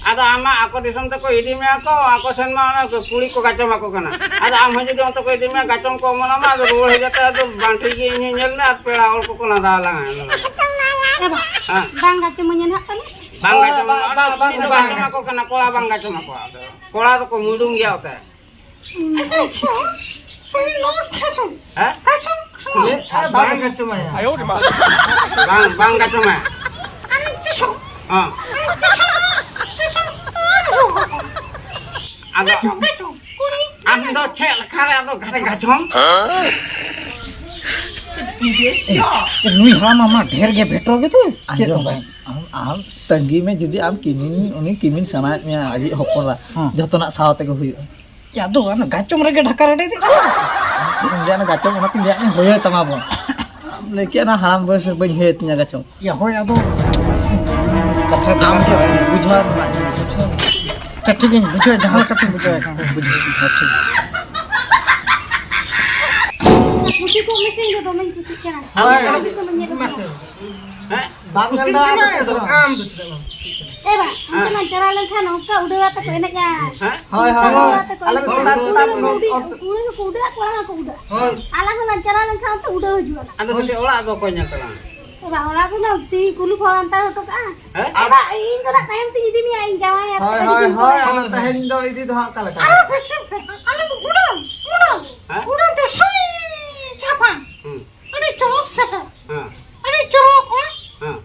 ᱟᱫᱚ ᱟᱢ ᱢᱟ ᱟᱠᱚ ᱫᱤᱥᱚᱢ ᱛᱮᱠᱚ ᱤᱫᱤ ᱢᱮᱭᱟ ᱠᱚ, ᱟᱠᱚ ᱥᱮᱱ ᱢᱟ ᱚᱱᱟ ᱠᱩᱲᱤ ᱠᱚ ᱜᱟᱪᱚᱢ ᱟᱠᱚ ᱠᱟᱱᱟ᱾ ᱟᱫᱚ ᱟᱢ ᱦᱚᱸ ᱡᱩᱫᱤ ᱚᱱᱛᱮ ᱠᱚ ᱤᱫᱤ ᱢᱮᱭᱟ, ᱜᱟᱪᱚᱢ ᱠᱚ ᱚᱢᱚᱱ ᱟᱢᱟ, ᱟᱫᱚ ᱨᱩᱣᱟᱹᱲ ᱦᱮᱡ ᱠᱟᱛᱮ ᱟᱫᱚ ᱵᱟᱝ ᱴᱷᱤᱠ ᱜᱮ ᱤᱧ ᱦᱚᱸ ᱧᱮᱞ ᱢᱮ ᱟᱨ ᱯᱮᱲᱟ ᱦᱚᱲ ᱠᱚᱠᱚ ᱞᱟᱸᱫᱟ ᱟᱞᱟᱝᱟ᱾ ᱮ ᱵᱟ, ᱦᱮᱸ᱾ ᱵᱟᱝ ᱜᱟᱪᱚᱢᱟᱹᱧ ᱱᱟᱦᱟᱜ ᱛᱟᱞᱮ᱾ ᱵᱟᱝ ᱜᱟᱪᱚᱢ ᱟᱠᱚ, ᱟᱫᱚ ᱠᱩᱲᱤ ᱫᱚ ᱵᱟᱝ ᱜᱟᱪᱚᱢ ᱟᱠᱚ ᱠᱟᱱᱟ, ᱠᱚᱲᱟ ᱵᱟᱝ ᱜᱟᱪᱚᱢ ᱟᱠᱚ᱾ ᱟᱫᱚ ᱠᱚᱲᱟ ᱫᱚᱠᱚ ᱢᱩᱰᱩᱝ ᱜᱮᱭᱟ ᱚᱛᱮ᱾ ᱦᱮᱸ? ᱵᱟᱝ ᱜᱟᱪᱚᱢᱟᱭᱟ᱾ ᱵᱟᱝ, ᱵᱟᱝ ᱜᱟᱪᱚᱢᱟᱭᱟ᱾ ᱦᱮᱸ᱾ ᱟᱫᱚ ᱟᱢ ᱫᱚ ᱪᱮᱫ ᱞᱮᱠᱟ ᱨᱮ ᱟᱫᱚ ᱜᱟᱪᱚᱢ? ᱱᱩᱭ ᱦᱟᱲᱟᱢ ᱢᱟ ᱰᱷᱮᱨ ᱜᱮ ᱵᱷᱮᱴᱨᱚ ᱜᱮ ᱛᱚ᱾ ᱪᱮᱫ ᱦᱚᱸ ᱵᱟᱝ᱾ ᱟᱢ, ᱟᱢ ᱛᱟᱺᱜᱤ ᱢᱮ, ᱡᱩᱫᱤ ᱟᱢ ᱠᱤᱢᱤᱱ, ᱩᱱᱤ ᱠᱤᱢᱤᱱ ᱥᱟᱱᱟᱭᱮᱫ ᱢᱮᱭᱟ, ᱟᱡᱤᱡ ᱦᱚᱯᱚᱱ ᱮᱨᱟ, ᱦᱮᱸ᱾ ᱡᱚᱛᱚᱱᱟᱜ ᱥᱟᱶ ᱛᱮᱜᱮ ᱦᱩᱭᱩᱜᱼᱟ᱾ ᱭᱟ, ᱟᱫᱚ ᱚᱱᱟ ᱜᱟᱪᱚᱢ ᱨᱮᱜᱮ ᱰᱷᱟᱠᱟ ᱨᱮᱰᱮ ᱫᱮ᱾ ᱤᱧ ᱞᱟᱹᱭᱟ, ᱚᱱᱟ ᱜᱟᱪᱚᱢ, ᱚᱱᱟᱛᱤᱧ ᱞᱟᱹᱭᱟ, ᱦᱳᱭ ᱛᱟᱢᱟ ᱵᱚᱱ᱾ ᱟᱢ ᱞᱟᱹᱭ ᱠᱮᱫ, ᱚᱱᱟ ᱦᱟᱲᱟᱢ ᱵᱚᱭᱮᱥ ᱨᱮ ᱵᱟᱹᱧ ᱦᱳᱭ ᱛᱤᱧᱟ ᱜᱟᱪᱚᱢ᱾ ᱭᱟ, ᱦᱳᱭ, ᱟᱫᱚ ᱠᱟᱛᱷᱟ ᱫᱚ ᱟᱢ ᱜᱮ ᱵᱩᱡᱷᱟᱹᱣ ᱨᱮᱱᱟᱜ ᱵᱩᱡᱷᱟᱹᱣ᱾ ᱟᱪᱪᱷᱟ, ᱴᱷᱤᱠ ᱜᱮᱧ ᱵᱩᱡᱷᱟᱹᱣᱟ, ᱡᱟᱦᱟᱸ ᱞᱮᱠᱟᱛᱮᱧ ᱵᱩᱡᱷᱟᱹᱣᱟ, ᱵᱩᱡᱷᱟᱹᱣ, ᱵᱩᱡᱷᱟᱹᱣ, ᱴᱷᱤᱠ᱾ ᱠᱩᱥᱤ ᱠᱚ ᱢᱮᱥᱮ, ᱤᱧ ᱫᱚ ᱫᱚᱢᱮᱧ ᱠᱩᱥᱤᱜ ᱠᱟᱱᱟ᱾ ᱦᱳᱭ᱾ ᱟᱹᱰᱤ ᱫᱤᱥᱚᱢ ᱤᱧ ᱧᱮᱞ ᱠᱟᱱᱟ᱾ ᱦᱮᱸ? ᱵᱟᱝ ᱠᱩᱥᱤᱜ ᱧᱮᱞ ᱫᱚ ᱠᱟᱱᱟ, ᱟᱢ ᱫᱚ ᱪᱮᱫᱟᱜ ᱵᱟᱢ ᱠᱩᱥᱤᱜ ᱠᱟᱱᱟ? ᱮ ᱵᱟ, ᱚᱱᱛᱮ ᱦᱮᱸ᱾ ᱞᱟᱝ ᱪᱟᱞᱟᱣ ᱞᱮᱱᱠᱷᱟᱱ ᱚᱱᱠᱟ ᱩᱰᱟᱹᱣ ᱟᱛᱮ ᱠᱚ ᱮᱱᱮᱡᱼᱟ᱾ ᱦᱮᱸ? ᱦᱳᱭ, ᱦᱳᱭ, ᱩᱰᱟᱹᱣ ᱦᱳᱭ᱾ ᱟᱛᱮ ᱠᱚ ᱟᱞᱮ ᱮᱱᱮᱡ ᱫᱚ ᱠᱚ᱾ ᱪᱮᱛᱟᱱ ᱠᱩᱲᱤ ᱨᱮ ᱦᱚᱸᱠᱚ ᱩᱰᱟᱹᱜ, ᱠᱩᱲᱤ ᱦᱚᱸᱠᱚ ᱩᱰᱟᱹᱜᱼᱟ, ᱠᱚᱲᱟ ᱦᱚᱸᱠᱚ ᱩᱰᱟᱹᱜᱼᱟ᱾ ᱦᱳᱭ᱾ ᱟᱞᱮ ᱦᱚᱸ ᱞᱟᱝ ᱪᱟᱞᱟᱣ ᱞᱮᱱᱠᱷᱟᱱ ᱚᱱᱛᱮ ᱩᱰᱟᱹᱣ ᱦᱤᱡᱩᱜᱼᱟ ᱞᱟᱝ᱾ ᱟᱫᱚ ᱵᱤᱴᱤ, ᱚᱲᱟᱜ ᱫᱚ ᱚᱠᱚᱭ ᱧᱮᱞ ᱛᱟᱞᱟᱝᱟ? ᱮ ᱵᱟ, ᱚᱲᱟᱜ ᱫᱚ ᱞᱟᱝ ᱥᱤ ᱠᱩᱞᱩ ᱠᱚ ᱚᱱᱛᱮ ᱦᱚᱴᱚ ᱠᱟᱜᱼᱟ᱾ ᱦᱮᱸ? ᱮ ᱵᱟ, ᱤᱧ ᱫᱚ ᱱᱟᱜ ᱛᱟᱭᱚᱢ ᱛᱤᱧ ᱤᱫᱤ ᱢᱮᱭᱟ, ᱤᱧ ᱡᱟᱶᱟᱭ ᱟᱨ ᱦᱳᱭ, ᱛᱟᱦᱮᱱ ᱦᱳᱭ, ᱤᱧ ᱦᱳᱭ, ᱠᱚᱲᱟ᱾ ᱚᱱᱟ ᱛᱟᱦᱮᱱ ᱫᱚ ᱤᱫᱤ ᱫᱚ ᱦᱟᱸᱜ ᱚᱠᱟ ᱞᱮᱠᱟ? ᱟᱨ ᱯᱮᱥᱮᱱᱴ ᱯᱮ, ᱟᱞᱮ ᱫᱚ ᱩᱰᱟᱹᱣ, ᱩᱰᱟᱹᱣ, ᱦᱮᱸ? ᱩᱰᱟᱹᱣ ᱛᱮ ᱥᱩᱭ ᱪᱷᱟᱯᱟ᱾ ᱦᱩᱸ᱾ ᱟᱹᱰᱤ ᱪᱚᱨᱚᱠ ᱥᱮᱴᱮᱨ᱾ ᱦᱮᱸ᱾ ᱟᱹᱰᱤ ᱪᱚᱨᱚᱠ ᱚᱲᱟᱜ᱾ ᱦᱮᱸ᱾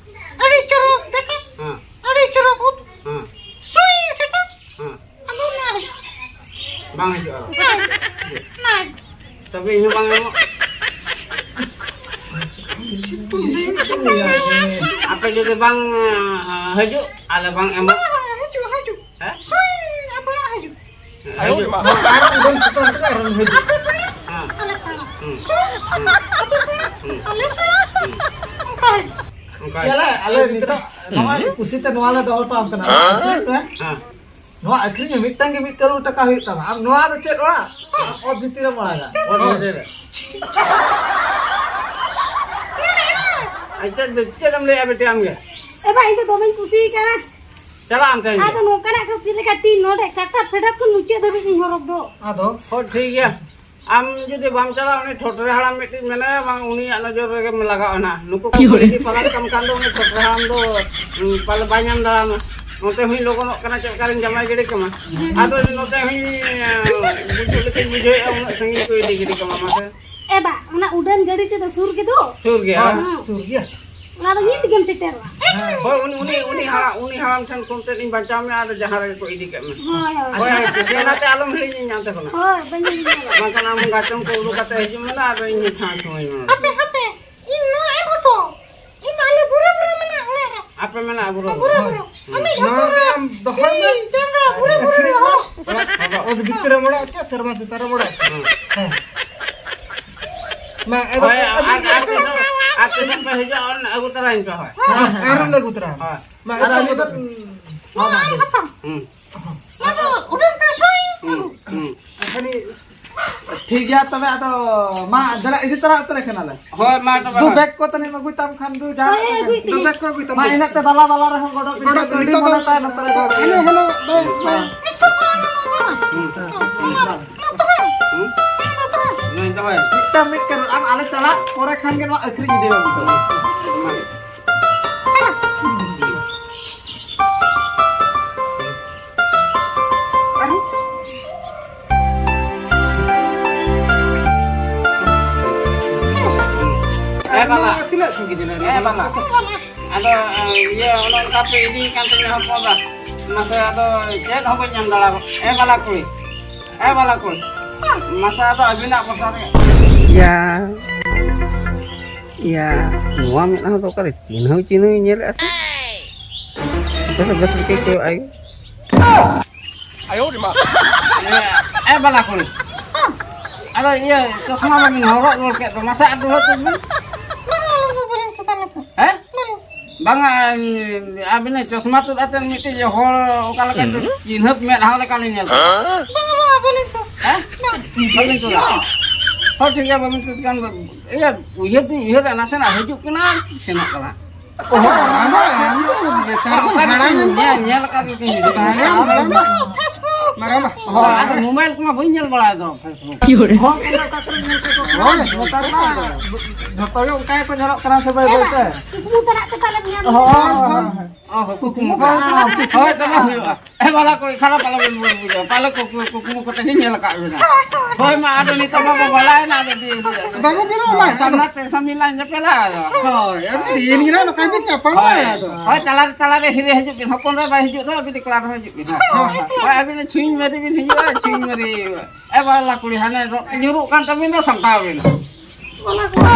ᱟᱹᱰᱤ ᱪᱚᱨᱚᱠ ᱫᱟᱠᱟ᱾ ᱦᱮᱸ᱾ ᱟᱹᱰᱤ ᱪᱚᱨᱚᱠ ᱩᱛᱩ᱾ ᱦᱮᱸ᱾ ᱥᱩᱭ ᱥᱮᱴᱮᱨ᱾ ᱦᱮᱸ᱾ ᱟᱫᱚ ᱱᱚᱣᱟ ᱨᱮ ᱵᱟᱝ ᱦᱤᱡᱩᱜᱼᱟ᱾ ᱵᱟᱝ ᱦᱤᱡᱩᱜᱼᱟ᱾ ᱱᱟᱭ᱾ ᱛᱚᱵᱮ ᱤᱧ ᱦᱚᱸ ᱵᱟᱝ ᱮᱢᱚᱜ᱾ ᱟᱯᱮ ᱡᱩᱫᱤ ᱵᱟᱝ, ᱦᱤᱡᱩᱜ, ᱟᱞᱮ ᱵᱟᱝ ᱮᱢᱚᱜ᱾ ᱵᱟᱝ, ᱵᱟᱝ, ᱦᱤᱡᱩᱜ, ᱦᱤᱡᱩᱜ᱾ ᱦᱮᱸ? ᱥᱩᱭ, ᱟᱯᱮ ᱚᱲᱟᱜ ᱦᱤᱡᱩᱜ᱾ ᱦᱤᱡᱩᱜ᱾ ᱟᱨ ᱩᱰᱟᱹᱱ ᱪᱮᱛᱟᱱ ᱨᱮ ᱟᱨᱦᱚᱸ ᱦᱤᱡᱩᱜ᱾ ᱟᱯᱮ ᱯᱮ ᱚᱲᱟᱜ᱾ ᱦᱮᱸ᱾ ᱥᱩᱭ, ᱦᱮᱸ᱾ ᱟᱯᱮ ᱯᱮ ᱚᱲᱟᱜ᱾ ᱦᱮᱸ᱾ ᱟᱞᱮ ᱥᱩᱭ᱾ ᱦᱮᱸ᱾ ᱚᱱᱠᱟ ᱦᱤᱡᱩᱜ᱾ ᱚᱱᱠᱟ ᱦᱤᱡᱩᱜ᱾ ᱧᱮᱞᱟ, ᱟᱞᱮ ᱱᱤᱛᱚᱜ ᱱᱚᱣᱟ ᱠᱩᱥᱤᱛᱮ ᱱᱚᱣᱟ ᱞᱮ ᱫᱚᱦᱚ ᱦᱚᱴᱚ ᱟᱢ ᱠᱟᱱᱟ᱾ ᱦᱮᱸ᱾ ᱦᱮᱸ? ᱱᱚᱣᱟ ᱟᱹᱠᱷᱨᱤᱧ ᱢᱮ, ᱢᱤᱫᱴᱟᱝ ᱜᱮ ᱢᱤᱫ ᱠᱟᱨᱳᱲ ᱴᱟᱠᱟ ᱦᱩᱭᱩᱜ ᱛᱟᱢᱟ, ᱟᱨ ᱱᱚᱣᱟ ᱫᱚ ᱪᱮᱫ ᱚᱲᱟᱜ? ᱚᱛ ᱵᱷᱤᱛᱤᱨ ᱨᱮᱢ ᱚᱲᱟᱜᱟ᱾ ᱚᱛ ᱵᱷᱤᱛᱤᱨ ᱨᱮ᱾ ᱟᱪᱪᱷᱟ, ᱪᱮᱫ ᱮᱢ ᱞᱟᱹᱭᱮᱜᱼᱟ ᱵᱤᱴᱤ ᱟᱢ ᱜᱮ? ᱮ ᱵᱷᱟᱭ, ᱤᱧ ᱫᱚ ᱫᱚᱢᱮᱧ ᱠᱩᱥᱤ ᱠᱟᱱᱟ᱾ ᱪᱟᱞᱟᱜ ᱟᱢ ᱛᱮᱦᱮᱧ ᱜᱮ? ᱟᱫᱚ ᱱᱚᱝᱠᱟᱱᱟᱜ ᱠᱚ ᱪᱮᱫ ᱞᱮᱠᱟ ᱛᱤ ᱱᱚᱰᱮ ᱠᱟᱴᱟ ᱯᱷᱮᱰᱟᱛ ᱠᱷᱚᱱ ᱢᱩᱪᱟᱹᱫ ᱫᱷᱟᱹᱵᱤᱡ ᱤᱧ ᱦᱚᱨᱚᱜ ᱫᱚ᱾ ᱟᱫᱚ? ᱦᱳᱭ, ᱴᱷᱤᱠ ᱜᱮᱭᱟ᱾ ᱟᱢ ᱡᱩᱫᱤ ᱵᱟᱢ ᱪᱟᱞᱟᱜᱼᱟ, ᱩᱱᱤ ᱴᱷᱚᱴᱨᱮ ᱦᱟᱲᱟᱢ ᱢᱤᱫᱴᱤᱡ ᱢᱮᱱᱟᱭᱟ, ᱵᱟᱝ, ᱩᱱᱤᱭᱟᱜ ᱱᱚᱡᱚᱨ ᱨᱮᱜᱮᱢ ᱞᱟᱜᱟᱣᱟ ᱱᱟᱦᱟᱜ᱾ ᱱᱩᱠᱩ ᱠᱚ ᱤᱫᱤ ᱯᱟᱞᱟᱫ ᱠᱟᱢ ᱠᱷᱟᱱ ᱫᱚ ᱩᱱᱤ ᱴᱷᱚᱴᱨᱮ ᱦᱟᱲᱟᱢ ᱫᱚ, ᱩᱸ, ᱯᱟᱞᱮ ᱵᱟᱭ ᱧᱟᱢ ᱫᱟᱲᱮᱭᱟᱢᱟ᱾ ᱱᱚᱛᱮ ᱦᱚᱸᱧ ᱞᱚᱜᱚᱱᱚᱜ ᱠᱟᱱᱟ, ᱪᱮᱫ ᱞᱮᱠᱟᱨᱤᱧ ᱡᱟᱢᱟᱭ ᱜᱤᱰᱤ ᱠᱟᱢᱟ᱾ ᱟᱫᱚ ᱱᱚᱛᱮ ᱦᱚᱸᱧ, ᱟᱸ, ᱵᱩᱡᱷᱟᱹᱣ ᱞᱮᱠᱟᱧ ᱵᱩᱡᱷᱟᱹᱣᱮᱫᱼᱟ, ᱩᱱᱟᱹᱜ ᱥᱟᱺᱜᱤᱧ ᱠᱚ ᱤᱫᱤ ᱜᱤᱰᱤ ᱠᱟᱢᱟ ᱢᱟᱥᱮ᱾ ᱮ ᱵᱟ, ᱚᱱᱟ ᱩᱰᱟᱹᱱ ᱜᱟᱹᱰᱤ ᱛᱮᱫᱚ ᱥᱩᱨ ᱜᱮᱫᱚ᱾ ᱥᱩᱨ ᱜᱮᱭᱟ᱾ ᱦᱮᱸ, ᱦᱮᱸ᱾ ᱥᱩᱨ ᱜᱮᱭᱟ᱾ ᱚᱱᱟ ᱫᱚ ᱢᱤᱫ ᱛᱮᱜᱮᱢ ᱥᱮᱴᱮᱨᱚᱜᱼᱟ᱾ ᱦᱮᱸ᱾ ᱦᱳᱭ, ᱩᱱᱤ, ᱩᱱᱤ, ᱩᱱᱤ ᱦᱟᱲᱟᱢ, ᱩᱱᱤ ᱦᱟᱲᱟᱢ ᱴᱷᱮᱱ ᱠᱷᱚᱱ ᱛᱮᱫ ᱤᱧ ᱵᱟᱧᱪᱟᱣ ᱢᱮᱭᱟ, ᱟᱨ ᱡᱟᱦᱟᱸ ᱨᱮᱜᱮ ᱠᱚ ᱤᱫᱤ ᱠᱮᱫ ᱢᱮ᱾ ᱦᱳᱭ, ᱦᱳᱭ᱾ ᱦᱳᱭ, ᱟᱪᱪᱷᱟ᱾ ᱦᱳᱭ, ᱚᱱᱟᱛᱮ ᱟᱞᱚᱢ ᱦᱤᱲᱤᱧᱤᱧᱟ ᱚᱱᱛᱮ ᱠᱷᱚᱱᱟᱜ᱾ ᱦᱳᱭ, ᱵᱟᱹᱧ ᱦᱤᱲᱤᱧᱟ᱾ ᱵᱟᱝᱠᱷᱟᱱ ᱟᱢ ᱜᱟᱪᱚᱝ ᱠᱚ ᱩᱰᱩᱠ ᱠᱟᱛᱮ ᱦᱤᱡᱩᱜ ᱢᱮ ᱱᱟ, ᱟᱫᱚ ᱤᱧ ᱦᱚᱸ ᱪᱷᱟᱲ ᱥᱚᱢᱚᱭ ᱢᱮ᱾ ᱦᱟᱯᱮ, ᱦᱟᱯᱮ, ᱤᱧ ᱱᱚᱣᱟ ᱮᱢ ᱦᱚᱴᱚ᱾ ᱤᱧ ᱫᱚ ᱟᱞᱮ ᱵᱩᱨᱟᱹ ᱵᱩᱨᱟᱹ ᱢᱮᱱᱟᱜ ᱚᱲᱟᱜ ᱨᱮ᱾ ᱟᱯᱮ ᱢᱮᱱᱟᱜ ᱵᱩᱨᱟᱹ ᱵᱩᱨᱟᱹ᱾ ᱵᱩᱨᱟᱹ ᱵᱩᱨᱟᱹ᱾ ᱟᱢᱤᱡ ᱱᱚᱣᱟ ᱦᱚᱯᱚᱱ ᱜᱮ ᱮᱨᱟ᱾ ᱟᱢ ᱫᱚᱦᱚᱭ ᱢᱮ᱾ ᱤᱧ ᱡᱟᱸᱜᱟ ᱵᱩᱨᱟᱹ ᱵᱩᱨᱟᱹ ᱦᱚᱨᱚᱜ᱾ ᱚᱲᱟᱜ ᱚᱛ ᱵᱷᱤᱛᱤᱨ ᱨᱮᱢ ᱚᱲᱟᱜ ᱠᱮᱫ, ᱥᱮᱨᱢᱟ ᱪᱮᱛᱟᱱ ᱨᱮᱢ ᱚᱲᱟᱜ ᱠᱮᱫ᱾ ᱦᱮᱸ᱾ ᱦᱮᱸ᱾ ᱢᱟ, ᱮ, ᱦᱳᱭ, ᱟᱨ, ᱟᱨ ᱛᱤᱥᱚᱜ, ᱟᱨ ᱛᱤᱥᱚᱜ ᱯᱮ ᱦᱤᱡᱩᱜᱼᱟ, ᱚᱱ ᱟᱹᱜᱩ ᱛᱚᱨᱟᱧ ᱯᱮ, ᱦᱳᱭ᱾ ᱦᱮᱸ, ᱟᱨᱦᱚᱸ ᱞᱮ ᱟᱹᱜᱩ ᱛᱚᱨᱟ᱾ ᱦᱳᱭ᱾ ᱢᱟ, ᱟᱨ ᱮᱴᱟᱜ ᱟᱹᱜᱩ ᱢᱤᱫ ᱛᱚᱨᱟ᱾ ᱦᱩᱸ᱾ ᱦᱩᱸ᱾ ᱟᱨ ᱠᱷᱟᱹᱞᱤ ᱴᱷᱤᱠ ᱜᱮᱭᱟ, ᱛᱚᱵᱮ ᱟᱫᱚ ᱢᱟ, ᱫᱮᱞᱟ, ᱤᱫᱤ ᱛᱚᱨᱟ ᱩᱛᱟᱹᱨ ᱠᱟᱱᱟᱞᱮ᱾ ᱦᱳᱭ, ᱢᱟ, ᱛᱚᱵᱮ ᱫᱩ ᱦᱳᱭ᱾ ᱵᱮᱜᱽ ᱠᱚ ᱛᱟᱹᱱᱤᱡ ᱮᱢ ᱟᱹᱜᱩᱭ ᱛᱟᱢ ᱠᱷᱟᱱ ᱫᱩ ᱡᱟᱦᱟᱸ ᱦᱳᱭ, ᱞᱮᱠᱟ ᱟᱹᱜᱩᱭ ᱜᱮ᱾ ᱛᱟᱹᱱᱤᱡ᱾ ᱫᱩ ᱵᱮᱜᱽ ᱠᱚ ᱟᱹᱜᱩᱭ ᱛᱟᱢ᱾ ᱢᱟ, ᱤᱱᱟᱹᱜ ᱛᱮ ᱵᱟᱞᱟ ᱵᱟᱞᱟ ᱨᱮᱦᱚᱸ ᱜᱚᱰᱚᱜ ᱜᱤᱰᱤ ᱱᱤᱛᱚᱜ ᱟᱹᱰᱤ ᱫᱚ ᱢᱚᱱᱮ ᱛᱟᱭ ᱱᱚᱛᱮ ᱨᱮ ᱜᱚᱰᱚᱜ᱾ ᱦᱮᱞᱳ, ᱦᱮᱞᱳ, ᱵᱮᱜᱽ, ᱵᱮᱜᱽ᱾ ᱦᱩᱸ᱾ ᱦᱩᱸ᱾ ᱱᱩᱭ ᱫᱚᱦᱚᱭ᱾ ᱢᱤᱫᱴᱟᱝ ᱢᱤᱫ ᱠᱟᱨᱚᱱ, ᱟᱢ ᱟᱞᱮ ᱪᱟᱞᱟᱜ ᱯᱚᱨᱮ ᱠᱷᱟᱱ ᱜᱮ ᱱᱚᱣᱟ ᱟᱹᱠᱷᱨᱤᱧ ᱤᱫᱤ ᱵᱟᱵᱚ ᱫᱚ᱾ ᱟᱫᱚ ᱤᱭᱟᱹ, ᱚᱱᱮ ᱚᱱᱠᱟ ᱯᱮ ᱤᱫᱤᱭᱮ ᱠᱟᱱ ᱛᱤᱧᱟᱹ ᱦᱚᱯᱚᱱ ᱵᱟ᱾ ᱢᱟᱥᱮ, ᱟᱫᱚ ᱪᱮᱫ ᱦᱚᱸ ᱵᱟᱹᱧ ᱧᱟᱢ ᱫᱟᱲᱮᱭᱟᱜ᱾ ᱮ ᱵᱟᱞᱟ ᱠᱩᱲᱤ, ᱮ ᱵᱟᱞᱟ ᱠᱩᱲᱤ, ᱢᱟᱥᱮ, ᱟᱫᱚ ᱟᱹᱵᱤᱱᱟᱜ ᱵᱷᱚᱨᱥᱟ ᱨᱮ᱾ ᱭᱟ, ᱭᱟ, ᱱᱚᱣᱟ ᱢᱮᱫᱦᱟ ᱫᱚ ᱚᱠᱟᱨᱮ ᱪᱤᱱᱦᱟᱹᱣ ᱪᱤᱱᱦᱟᱹᱣ ᱧᱮᱞᱮᱫᱼᱟ ᱥᱮ? ᱵᱮᱥ, ᱵᱮᱥ ᱞᱮᱠᱟ ᱠᱚᱭᱚᱜ ᱟᱭ᱾ ᱟᱭᱳ ᱨᱮ ᱢᱟ᱾ ᱮ, ᱮ ᱵᱟᱞᱟ ᱠᱩᱲᱤ, ᱟᱫᱚ ᱤᱭᱟᱹ, ᱪᱚᱥᱢᱟ ᱢᱟᱵᱤᱱ ᱦᱚᱨᱚᱜ ᱨᱩᱣᱟᱹᱲ ᱠᱮᱫ ᱫᱚ, ᱢᱟᱥᱮ ᱟᱨ ᱫᱩᱦᱲᱟᱹ ᱛᱩᱫ ᱵᱤᱱ᱾ ᱵᱟᱝ, ᱟᱹᱞᱤᱧ ᱫᱚ ᱵᱟᱹᱞᱤᱧ ᱪᱚᱥᱢᱟ ᱞᱮᱫᱟ᱾ ᱦᱮᱸ? ᱵᱟᱝ᱾ ᱵᱟᱝᱟ, ᱟᱹᱵᱤᱱᱟᱜ ᱪᱚᱥᱢᱟ ᱛᱩᱫ ᱟᱛᱮ ᱢᱤᱫᱴᱤᱡ ᱦᱚᱲ ᱚᱠᱟ ᱞᱮᱠᱟ ᱪᱚ ᱦᱩᱸ᱾ ᱪᱤᱱᱦᱟᱹᱯ ᱢᱮᱫᱦᱟ ᱞᱮᱠᱟ ᱞᱤᱧ ᱧᱮᱞ ᱠᱚᱣᱟ᱾ ᱵᱟᱝᱟ, ᱵᱟᱝᱟ, ᱵᱟᱹᱞᱤᱧ ᱛᱩᱫ᱾ ᱦᱮᱸ? ᱵᱟᱹᱞᱤᱧ ᱛᱩᱫᱟ᱾ ᱦᱳᱭ, ᱴᱷᱤᱠ ᱜᱮᱭᱟ, ᱵᱟᱹᱵᱤᱱ ᱛᱩᱫ ᱠᱷᱟᱱ ᱫᱚ, ᱤᱭᱟᱹ, ᱩᱭᱦᱟᱹᱨ ᱫᱚᱧ ᱩᱭᱦᱟᱹᱨᱟ, ᱱᱟᱥᱮᱱᱟᱜ ᱦᱤᱡᱩᱜ ᱠᱟᱱᱟ, ᱥᱮᱱᱚᱜ ᱠᱟᱱᱟ᱾ ᱚᱦᱚ, ᱵᱟᱝᱟ, ᱟᱢ ᱫᱚ ᱱᱮᱛᱟᱨ ᱫᱚ ᱚᱠᱟ ᱦᱟᱲᱟᱢ ᱨᱮᱵᱤᱱ ᱮᱱᱟ᱾ ᱧᱮᱞ, ᱧᱮᱞ ᱟᱠᱟᱫ ᱜᱮᱵᱤᱱ ᱦᱤᱡᱩᱜ ᱠᱟᱱᱟ᱾ ᱵᱟᱝᱟ, ᱦᱟᱲᱟᱢ ᱮᱱᱟ᱾ ᱢᱟᱨᱟᱝᱵᱟ᱾ ᱦᱳᱭ, ᱟᱫᱚ ᱢᱳᱵᱟᱭᱤᱞ ᱠᱚᱢᱟ ᱵᱟᱹᱧ ᱧᱮᱞ ᱵᱟᱲᱟᱭᱟ ᱛᱚ, Facebook᱾ ᱦᱚᱲ ᱠᱚᱫᱚ ᱚᱠᱟ ᱠᱚᱨᱮ ᱧᱮᱞ ᱠᱚ ᱦᱳᱭ, ᱱᱮᱛᱟᱨ ᱢᱟ ᱡᱷᱚᱛᱚ ᱜᱮ ᱚᱱᱠᱟ ᱜᱮᱠᱚ ᱧᱮᱞᱚᱜ ᱠᱟᱱᱟ ᱥᱮ ᱵᱟᱹᱭ ᱵᱟᱹᱭ ᱛᱮ᱾ ᱥᱩᱠᱱᱩ ᱛᱟᱞᱟᱜ ᱛᱮ ᱯᱟᱞᱮᱢ ᱧᱟᱢ ᱦᱳᱭ, ᱠᱚᱣᱟ᱾ ᱦᱳᱭ, ᱦᱳᱭ᱾ ᱚ, ᱠᱩᱠᱢᱩ ᱠᱚ᱾ ᱦᱳᱭ, ᱛᱚᱵᱮ ᱦᱩᱭᱩᱜᱼᱟ᱾ ᱦᱮᱸ, ᱵᱟᱞᱟ ᱠᱚ, ᱠᱷᱟᱨᱟᱯ ᱟᱞᱚᱵᱤᱱ ᱵᱩᱡᱽ ᱵᱩᱡᱷᱟᱹᱣᱟ᱾ ᱯᱟᱞᱮ ᱠᱩᱠᱢᱩ, ᱠᱩᱠᱢᱩ ᱠᱚᱛᱮ ᱜᱮ ᱧᱮᱞ ᱟᱠᱟᱫ ᱵᱤᱱᱟ᱾ ᱦᱳᱭ, ᱢᱟ, ᱟᱫᱚ ᱱᱤᱛᱚᱜ ᱢᱟ ᱵᱚ ᱵᱟᱞᱟᱭᱮᱱᱟ, ᱟᱫᱚ ᱫᱤᱱ ᱦᱤᱞᱳᱜ ᱫᱚ᱾ ᱵᱟᱹᱵᱩ ᱜᱤᱨᱟᱹ ᱢᱟ, ᱥᱟᱢᱱᱟ ᱛᱮ ᱥᱟᱢᱱᱟ ᱞᱟᱝ ᱧᱮᱯᱮᱞᱟ, ᱟᱫᱚ᱾ ᱦᱳᱭ, ᱟᱫᱚ ᱫᱤᱱ ᱜᱮ ᱱᱟᱜ ᱱᱚᱝᱠᱟ ᱵᱤᱱ ᱧᱟᱯᱟᱢᱟ, ᱦᱳᱭ᱾ ᱟᱫᱚ᱾ ᱦᱳᱭ, ᱛᱟᱞᱟ ᱨᱮ, ᱛᱟᱞᱟ ᱨᱮ ᱦᱤᱨᱤ ᱦᱤᱡᱩᱜ ᱵᱤᱱ, ᱦᱚᱯᱚᱱ ᱨᱮ ᱵᱟᱭ ᱦᱤᱡᱩᱜ ᱨᱮᱦᱚᱸ, ᱟᱹᱵᱤᱱ ᱮᱠᱞᱟ ᱨᱮᱦᱚᱸ ᱦᱤᱡᱩᱜ ᱵᱤᱱ, ᱦᱳᱭ᱾ ᱦᱳᱭ, ᱟᱹᱵᱤᱱ ᱫᱚ ᱪᱷᱩᱧ ᱢᱟᱹᱨᱤ ᱵᱤᱱ ᱦᱤᱡᱩᱜᱼᱟ, ᱪᱷᱩᱧ ᱢᱟᱹᱨᱤ᱾ ᱮ ᱵᱟᱞᱟ ᱠᱩᱲᱤ, ᱦᱟᱱᱮ ᱨᱚ-, ᱧᱩᱨᱩᱜ ᱠᱟᱱ ᱛᱟᱹᱵᱤᱱ ᱫᱚ, ᱥᱟᱢᱴᱟᱣ ᱵᱤᱱ᱾ ᱵᱟᱞᱟ ᱠᱩᱲᱤ᱾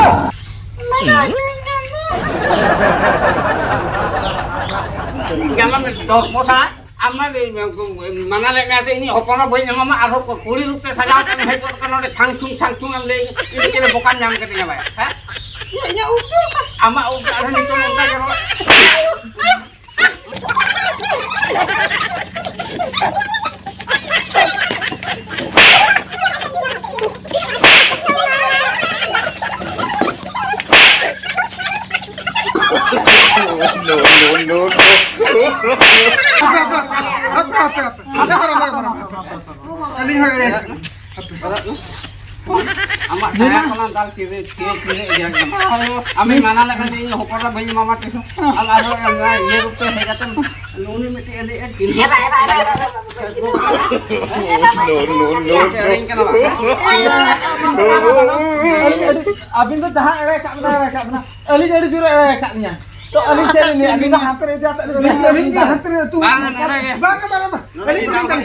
ᱡᱟᱢᱟ ᱢᱮ, ᱫᱚᱨ ᱯᱚᱥᱟ᱾ ᱟᱢ ᱢᱟ ᱞᱟᱹᱭ ᱢᱮ, ᱩᱱᱠᱩ ᱢᱟᱱᱟ ᱞᱮᱫ ᱢᱮᱭᱟ ᱥᱮ ᱤᱧᱤᱡ ᱦᱚᱯᱚᱱ ᱦᱚᱸ ᱵᱟᱹᱧ ᱮᱢᱟᱢᱟ, ᱟᱨᱦᱚᱸ ᱠᱚ ᱠᱩᱲᱤ ᱨᱩᱯ ᱛᱮ ᱥᱟᱡᱟᱣ ᱠᱟᱛᱮᱢ ᱦᱮᱡ ᱜᱚᱫ ᱠᱟᱱᱟ ᱱᱚᱰᱮ, ᱪᱷᱟᱝ ᱪᱷᱩᱝ, ᱪᱷᱟᱝ ᱪᱷᱩᱝ ᱮᱢ ᱞᱟᱹᱭ, ᱤᱧ ᱫᱚ ᱪᱮᱞᱮ ᱵᱚᱠᱟᱢ ᱧᱟᱢ ᱠᱟᱫᱤᱧᱟ ᱵᱟᱭᱟ, ᱦᱮᱸ? ᱤᱧᱟᱹᱜ ᱩᱯ ᱫᱚ ᱚᱠᱟ? ᱟᱢᱟᱜ ᱩᱯ ᱫᱚ ᱟᱨᱦᱚᱸ ᱱᱤᱛᱚᱝ ᱚᱱᱠᱟ ᱜᱮ ᱨᱚᱲ᱾ No, no, no, no. ᱦᱟᱯᱮ, ᱦᱟᱯᱮ, ᱦᱟᱯᱮ, ᱦᱟᱯᱮ, ᱦᱟᱯᱮ, ᱦᱟᱯᱮ, ᱦᱟᱯᱮ, ᱦᱟᱯᱮ, ᱦᱟᱯᱮ, ᱦᱟᱯᱮ᱾ ᱟᱹᱞᱤᱧ ᱦᱚᱸ ᱮᱲᱮ᱾ ᱟᱢᱟᱜ ᱫᱟᱭᱟ ᱠᱟᱱᱟ ᱫᱟᱞ ᱠᱤᱨᱤ, ᱠᱤᱨᱤ, ᱠᱤᱨᱤ ᱤᱭᱟᱹ ᱠᱟᱱᱟ᱾ ᱟᱢᱤᱧ ᱢᱟᱱᱟ ᱞᱮᱠᱷᱟᱱ ᱤᱧ ᱦᱚᱯᱚᱱ ᱮᱨᱟ ᱵᱟᱹᱧ ᱮᱢᱟᱢᱟ ᱛᱤᱥ ᱦᱚᱸ᱾ ᱟᱢ ᱟᱨᱦᱚᱸ ᱚᱱᱟ ᱤᱭᱟᱹ ᱨᱩᱯ ᱛᱮ ᱦᱮᱡ ᱠᱟᱛᱮᱢ, ᱩᱱᱤ ᱢᱤᱫᱴᱤᱡ ᱟᱹᱰᱤ ᱟᱸᱴ ᱪᱤᱱᱦᱟᱹ᱾ No, no, no, no. ᱥᱮᱨᱮᱧ ᱠᱟᱱᱟ ᱵᱟᱝ? ᱟᱹᱞᱤᱧ ᱟᱹᱰᱤ, ᱟᱹᱵᱤᱱ ᱫᱚ ᱡᱟᱦᱟᱸ ᱮᱲᱮ ᱠᱟᱜ ᱵᱮᱱᱟ, ᱮᱲᱮ ᱠᱟᱜ ᱵᱮᱱᱟ᱾ ᱟᱹᱞᱤᱧ ᱟᱹᱰᱤ ᱡᱳᱨᱮ ᱮᱲᱮ ᱠᱟᱜ ᱞᱤᱧᱟ᱾ ᱛᱚ ᱟᱹᱞᱤᱧ ᱪᱮᱫ ᱞᱤᱧ ᱞᱟᱹᱭᱟ? ᱟᱹᱵᱤᱱ ᱫᱚ ᱦᱟᱱᱛᱮ ᱨᱮ ᱤᱫᱤ ᱠᱟᱛᱮ ᱟᱹᱞᱤᱧ ᱫᱚ ᱦᱟᱱᱛᱮ ᱨᱮ ᱟᱹᱛᱩ᱾ ᱵᱟᱝ, ᱱᱚᱰᱮ ᱜᱮ᱾ ᱵᱟᱝ, ᱵᱟᱝ, ᱵᱟᱝ᱾ ᱱᱚᱰᱮ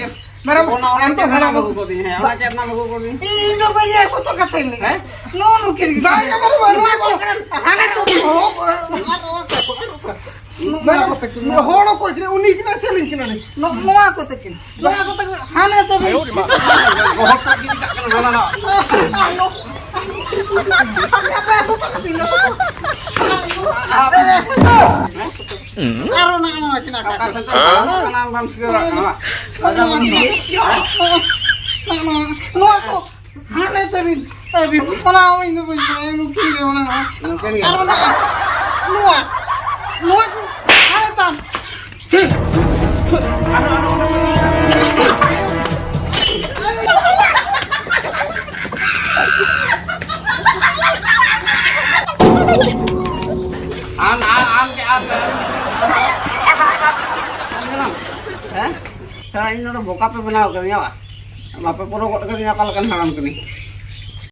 ᱜᱮ᱾ ᱢᱟᱨᱟᱝ ᱚᱱᱟ, ᱚᱱᱟ ᱪᱮᱫ ᱨᱮᱱᱟᱜ ᱟᱹᱜᱩ ᱠᱚᱫᱤᱧ? ᱦᱮᱸ, ᱚᱱᱟ ᱪᱮᱫ ᱨᱮᱱᱟᱜ ᱟᱹᱜᱩ ᱠᱚᱫᱤᱧ? ᱤᱧ ᱫᱚ ᱵᱟᱹᱧ ᱞᱟᱹᱭᱟ, ᱥᱚᱛᱚ ᱠᱟᱛᱷᱟᱧ ᱞᱟᱹᱭᱟ᱾ ᱦᱮᱸ? ᱱᱚᱜᱼᱚ ᱱᱩᱠᱤᱱ ᱜᱮ᱾ ᱵᱟᱝ, ᱵᱟᱝ, ᱵᱟᱝ, ᱵᱟᱝ᱾ ᱱᱚᱣᱟ ᱠᱚ ᱦᱟᱱᱮ ᱛᱚ ᱦᱚᱲ ᱠᱚ, ᱟᱨ ᱚᱠᱟ ᱠᱚ, ᱟᱨ ᱚᱠᱟ? ᱱᱚᱣᱟ ᱠᱚᱛᱮ ᱠᱤᱱ᱾ ᱦᱚᱲ ᱚᱠᱚᱭ ᱠᱤᱱ? ᱩᱱᱤ ᱠᱤᱱ ᱥᱮ ᱟᱹᱞᱤᱧ ᱠᱤᱱ? ᱱᱚᱣᱟ ᱠᱚᱛᱮ ᱠᱤᱱ᱾ ᱱᱚᱣᱟ ᱠᱚᱛᱮ ᱠᱤᱱ᱾ ᱦᱟᱱᱮ ᱛᱚ ᱵᱤᱱ᱾ ᱵᱚᱦᱚᱜ ᱴᱟᱜ ᱜᱤᱰᱤ ᱠᱟᱜ ᱠᱟᱱᱟ, ᱦᱟᱱᱟ ᱱᱟᱜ᱾ ᱟᱨ ᱚᱱᱟ, ᱱᱚᱣᱟ ᱠᱤᱱ ᱟᱠᱟ ᱚᱠᱟ ᱥᱮᱫ ᱛᱮ ᱪᱟᱞᱟᱜ ᱠᱟᱱᱟ ᱵᱟᱢ ᱴᱷᱤᱠᱟᱹ ᱫᱟᱲᱮᱭᱟᱜ ᱠᱟᱱᱟ᱾ ᱱᱚᱣᱟ, ᱱᱚᱣᱟ, ᱱᱚᱣᱟ ᱠᱚ ᱦᱟᱱᱮ ᱛᱟᱹᱵᱤᱱ, ᱟᱹᱵᱤᱱ, ᱚᱱᱟ ᱦᱚᱸ ᱤᱧ ᱫᱚ ᱵᱟᱹᱧ ᱵᱟᱲᱟᱭᱟ, ᱱᱩᱠᱤᱱ ᱜᱮ ᱚᱱᱟ ᱦᱚᱸ᱾ ᱱᱩᱠᱤᱱ ᱜᱮ᱾ ᱟᱨ ᱚᱱᱟ, ᱱᱚᱣᱟ, ᱱᱚᱣᱟ ᱠᱚ ᱦᱟᱱᱮ ᱛᱟᱢ᱾ ᱟᱢ, ᱟᱢ, ᱟᱢ ᱪᱮᱫ ᱟᱢ? ᱦᱮᱸ? ᱥᱟᱞᱟ, ᱤᱧ ᱱᱚᱰᱮ ᱵᱚᱠᱟ ᱯᱮ ᱵᱮᱱᱟᱣ ᱠᱟᱫᱤᱧᱟ, ᱵᱟ? ᱵᱟᱯᱮ ᱯᱩᱨᱟᱹᱣ ᱜᱚᱫ ᱠᱟᱫᱤᱧᱟ, ᱚᱠᱟ ᱞᱮᱠᱟᱱ ᱦᱟᱲᱟᱢ ᱠᱟᱹᱱᱟᱹᱧ?